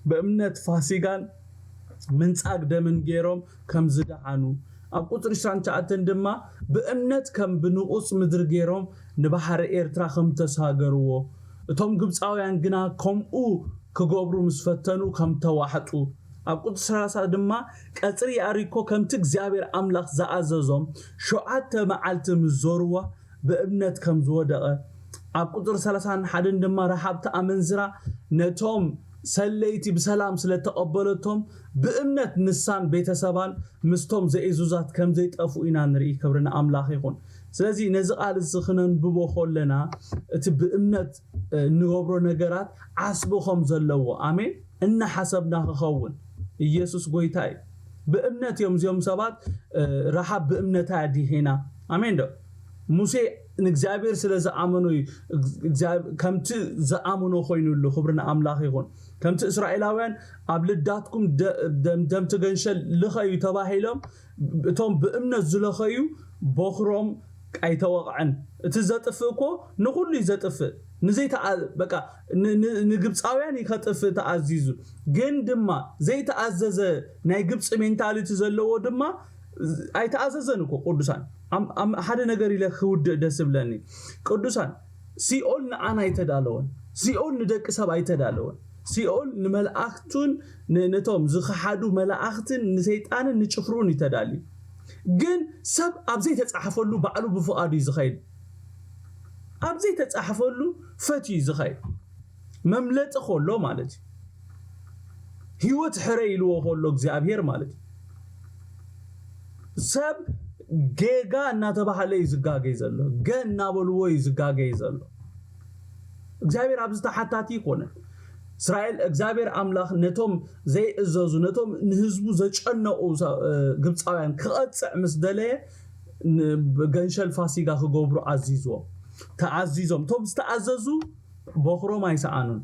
ብእምነት ፋሲጋን ምንጻግ ደምን ገይሮም ከም ዝደሓኑ፣ ኣብ ቁፅሪ ዕስራን ትሽዓተን ድማ ብእምነት ከም ብንቑፅ ምድሪ ገይሮም ንባሕሪ ኤርትራ ከም ተሳገርዎ፣ እቶም ግብፃውያን ግና ከምኡ ክገብሩ ምስ ፈተኑ ከም ተዋሕጡ፣ ኣብ ቁፅሪ ሰላሳ ድማ ቀፅሪ ያሪኮ ከምቲ እግዚኣብሔር ኣምላኽ ዝኣዘዞም ሸውዓተ መዓልቲ ምስ ዞርዋ ብእምነት ከም ዝወደቐ፣ ኣብ ቁፅሪ ሰላሳን ሓደን ድማ ረሃብቲ ኣመንዝራ ነቶም ሰለይቲ ብሰላም ስለ ተቐበለቶም ብእምነት ንሳን ቤተሰባን ምስቶም ዘይእዙዛት ከም ዘይጠፍኡ ኢና ንርኢ። ክብሪ ንኣምላኽ ይኹን። ስለዚ ነዚ ቃል እዚ ክነንብቦ ከለና እቲ ብእምነት እንገብሮ ነገራት ዓስቢ ከም ዘለዎ፣ ኣሜን፣ እናሓሰብና ክኸውን። ኢየሱስ ጎይታ እዩ። ብእምነት እዮም እዚኦም ሰባት ረሃብ ብእምነታ ኣዲሒና። ኣሜን ዶ? ሙሴ ንእግዚኣብሔር ስለ ዝኣመኖ እዩ። ከምቲ ዝኣመኖ ኮይኑሉ። ክብሪ ንኣምላኽ ይኹን። ከምቲ እስራኤላውያን ኣብ ልዳትኩም ደምቲ ገንሸል ልኸዩ ተባሂሎም እቶም ብእምነት ዝለኸዩ ቦኽሮም ኣይተወቕዐን። እቲ ዘጥፍእ እኮ ንኹሉ እዩ ዘጥፍእ። ንዘይተኣ-፣ በቃ ን-፣ ን-፣ ንግብፃውያን እዩ ከጥፍእ ተኣዚዙ። ግን ድማ ዘይተኣዘዘ ናይ ግብፂ ሜንታሊቲ ዘለዎ ድማ ኣይተኣዘዘን እኮ። ቅዱሳን፣ ኣም-፣ ኣም-፣ ሓደ ነገር ኢለ ክውድእ ደስ ዝብለኒ፣ ቅዱሳን፣ ሲኦል ንኣና ኣይተዳለወን። ሲኦል ንደቂ ሰብ ኣይተዳለወን። ሲኦል ንመላእኽቱን ን-፣ ነቶም ዝኸሓዱ መላእኽትን ንሰይጣንን ንጭፍሩን እዩ ተዳልዩ። ግን ሰብ ኣብ ዘይተጻሕፈሉ ባዕሉ ብፍቓዱ እዩ ዝኸይድ። ኣብ ዘይተጻሕፈሉ ፈትዩ እዩ ዝኸይድ። መምለጢ ከሎ ማለት እዩ። ህይወት ሕረ ኢልዎ ከሎ እግዚኣብሔር ማለት እዩ። ሰብ ጌጋ እናተባህለ እዩ ዝጋገይ ዘሎ። ገ እናበልዎ እዩ ዝጋገይ ዘሎ። እግዚኣብሔር ኣብዚ ተሓታቲ ይኮነን። እስራኤል፣ እግዚኣብሔር ኣምላኽ ነቶም ዘይእዘዙ፣ ነቶም ንህዝቡ ዘጨነቑ ሰ-፣ እ፣ ግብፃውያን ክቐፅዕ ምስ ደለየ፣ ን-፣ ገንሸል ፋሲጋ ክገብሩ ኣዚዝዎም። ተኣዚዞም። እቶም ዝተኣዘዙ በኹሮም ኣይሰኣኑን።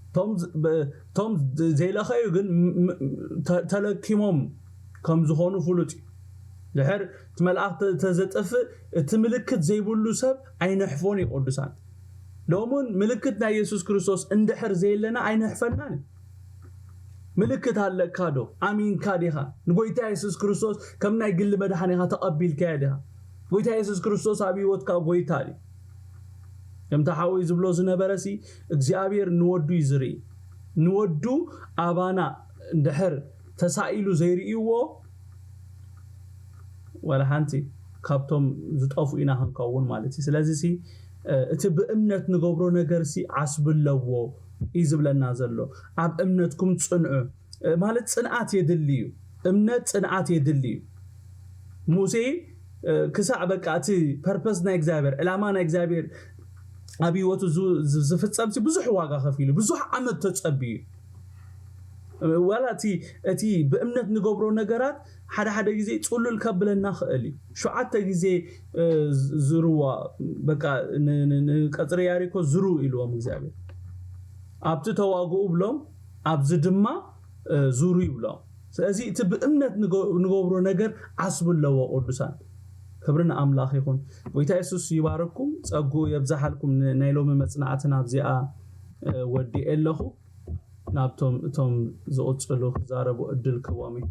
እቶም ዝ-፣ ብ-፣ እቶም ዘይለኸዩ ግን ም-፣ ም-፣ ተ-፣ ተለኪሞም ከም ዝኾኑ ፍሉጥ እዩ። ድሕር እቲ መልኣኽ ተ-፣ ተዘጥፍእ፣ እቲ ምልክት ዘይብሉ ሰብ ኣይነሕፎን እዩ ቅዱሳን። ሎምን ምልክት ናይ የሱስ ክርስቶስ እንድሕር ዘየለና ኣይነሕፈናን እዩ። ምልክት ኣለካ ዶ? ኣሚንካ ዲኻ? ንጎይታ የሱስ ክርስቶስ ከም ናይ ግሊ መድሓኒኻ ተቐቢልካዮ ዲኻ? ጎይታ የሱስ ክርስቶስ ኣብ ህይወትካ ጎይታ ድዩ? ከምቲ ሓወይ ዝብሎ ዝነበረ ሲ እግዚኣብሔር ንወዱ እዩ ዝርኢ። ንወዱ ኣባና እንድሕር ተሳኢሉ ዘይርእይዎ ዋላ ሓንቲ ካብቶም ዝጠፉ ኢና ክንከውን ማለት እዩ። ስለዚ ሲ፣ እ፣ እቲ ብእምነት ንገብሮ ነገር ሲ ዓስቢ ኣለዎ እዩ ዝብለና ዘሎ። ኣብ እምነትኩም ጽንዑ፣ እ፣ ማለት ጽንዓት የድሊ እዩ። እምነት ጽንዓት የድሊ እዩ። ሙሴ፣ እ፣ ክሳዕ በቃ እቲ ፐርፐስ ናይ እግዚኣብሔር፣ ዕላማ ናይ እግዚኣብሔር ኣብ ህይወቱ ዝ-፣ ዝ-፣ ዝፍጸም ሲ ብዙሕ ዋጋ ከፊሉ፣ ብዙሕ ዓመት ተጸብዩ። ዋላ እቲ፣ እቲ ብእምነት ንገብሮ ነገራት ሓደ ሓደ ግዜ ጽሉል ከብለና ክእል እዩ። ሸውዓተ ግዜ፣ እ፣ ዝ-፣ ዝርዋ፣ በቃ ን-፣ ን-፣ ንቀጽሪ ያሪኮ ዝሩ ኢልዎም እግዚኣብሔር። ኣብቲ ተዋግኡ ብሎም፣ ኣብዚ ድማ፣ እ፣ ዙሩ ይብሎም። ስለዚ እቲ ብእምነት ንገ-፣ ንገብሮ ነገር ዓስቢ ኣለዎ ቅዱሳን። ክብሪ ንኣምላኽ ይኹን። ጎይታ የሱስ ይባርኩም፣ ጸጉ የብዝሓልኩም። ን-፣ ናይ ሎሚ መጽናዕትና ኣብዚኣ፣ እ፣ ወዲኤ ኣለኹ። ናብቶም እቶም ዝቕጽሉ ክዛረቡ ዕድል ክህቦም እዩ።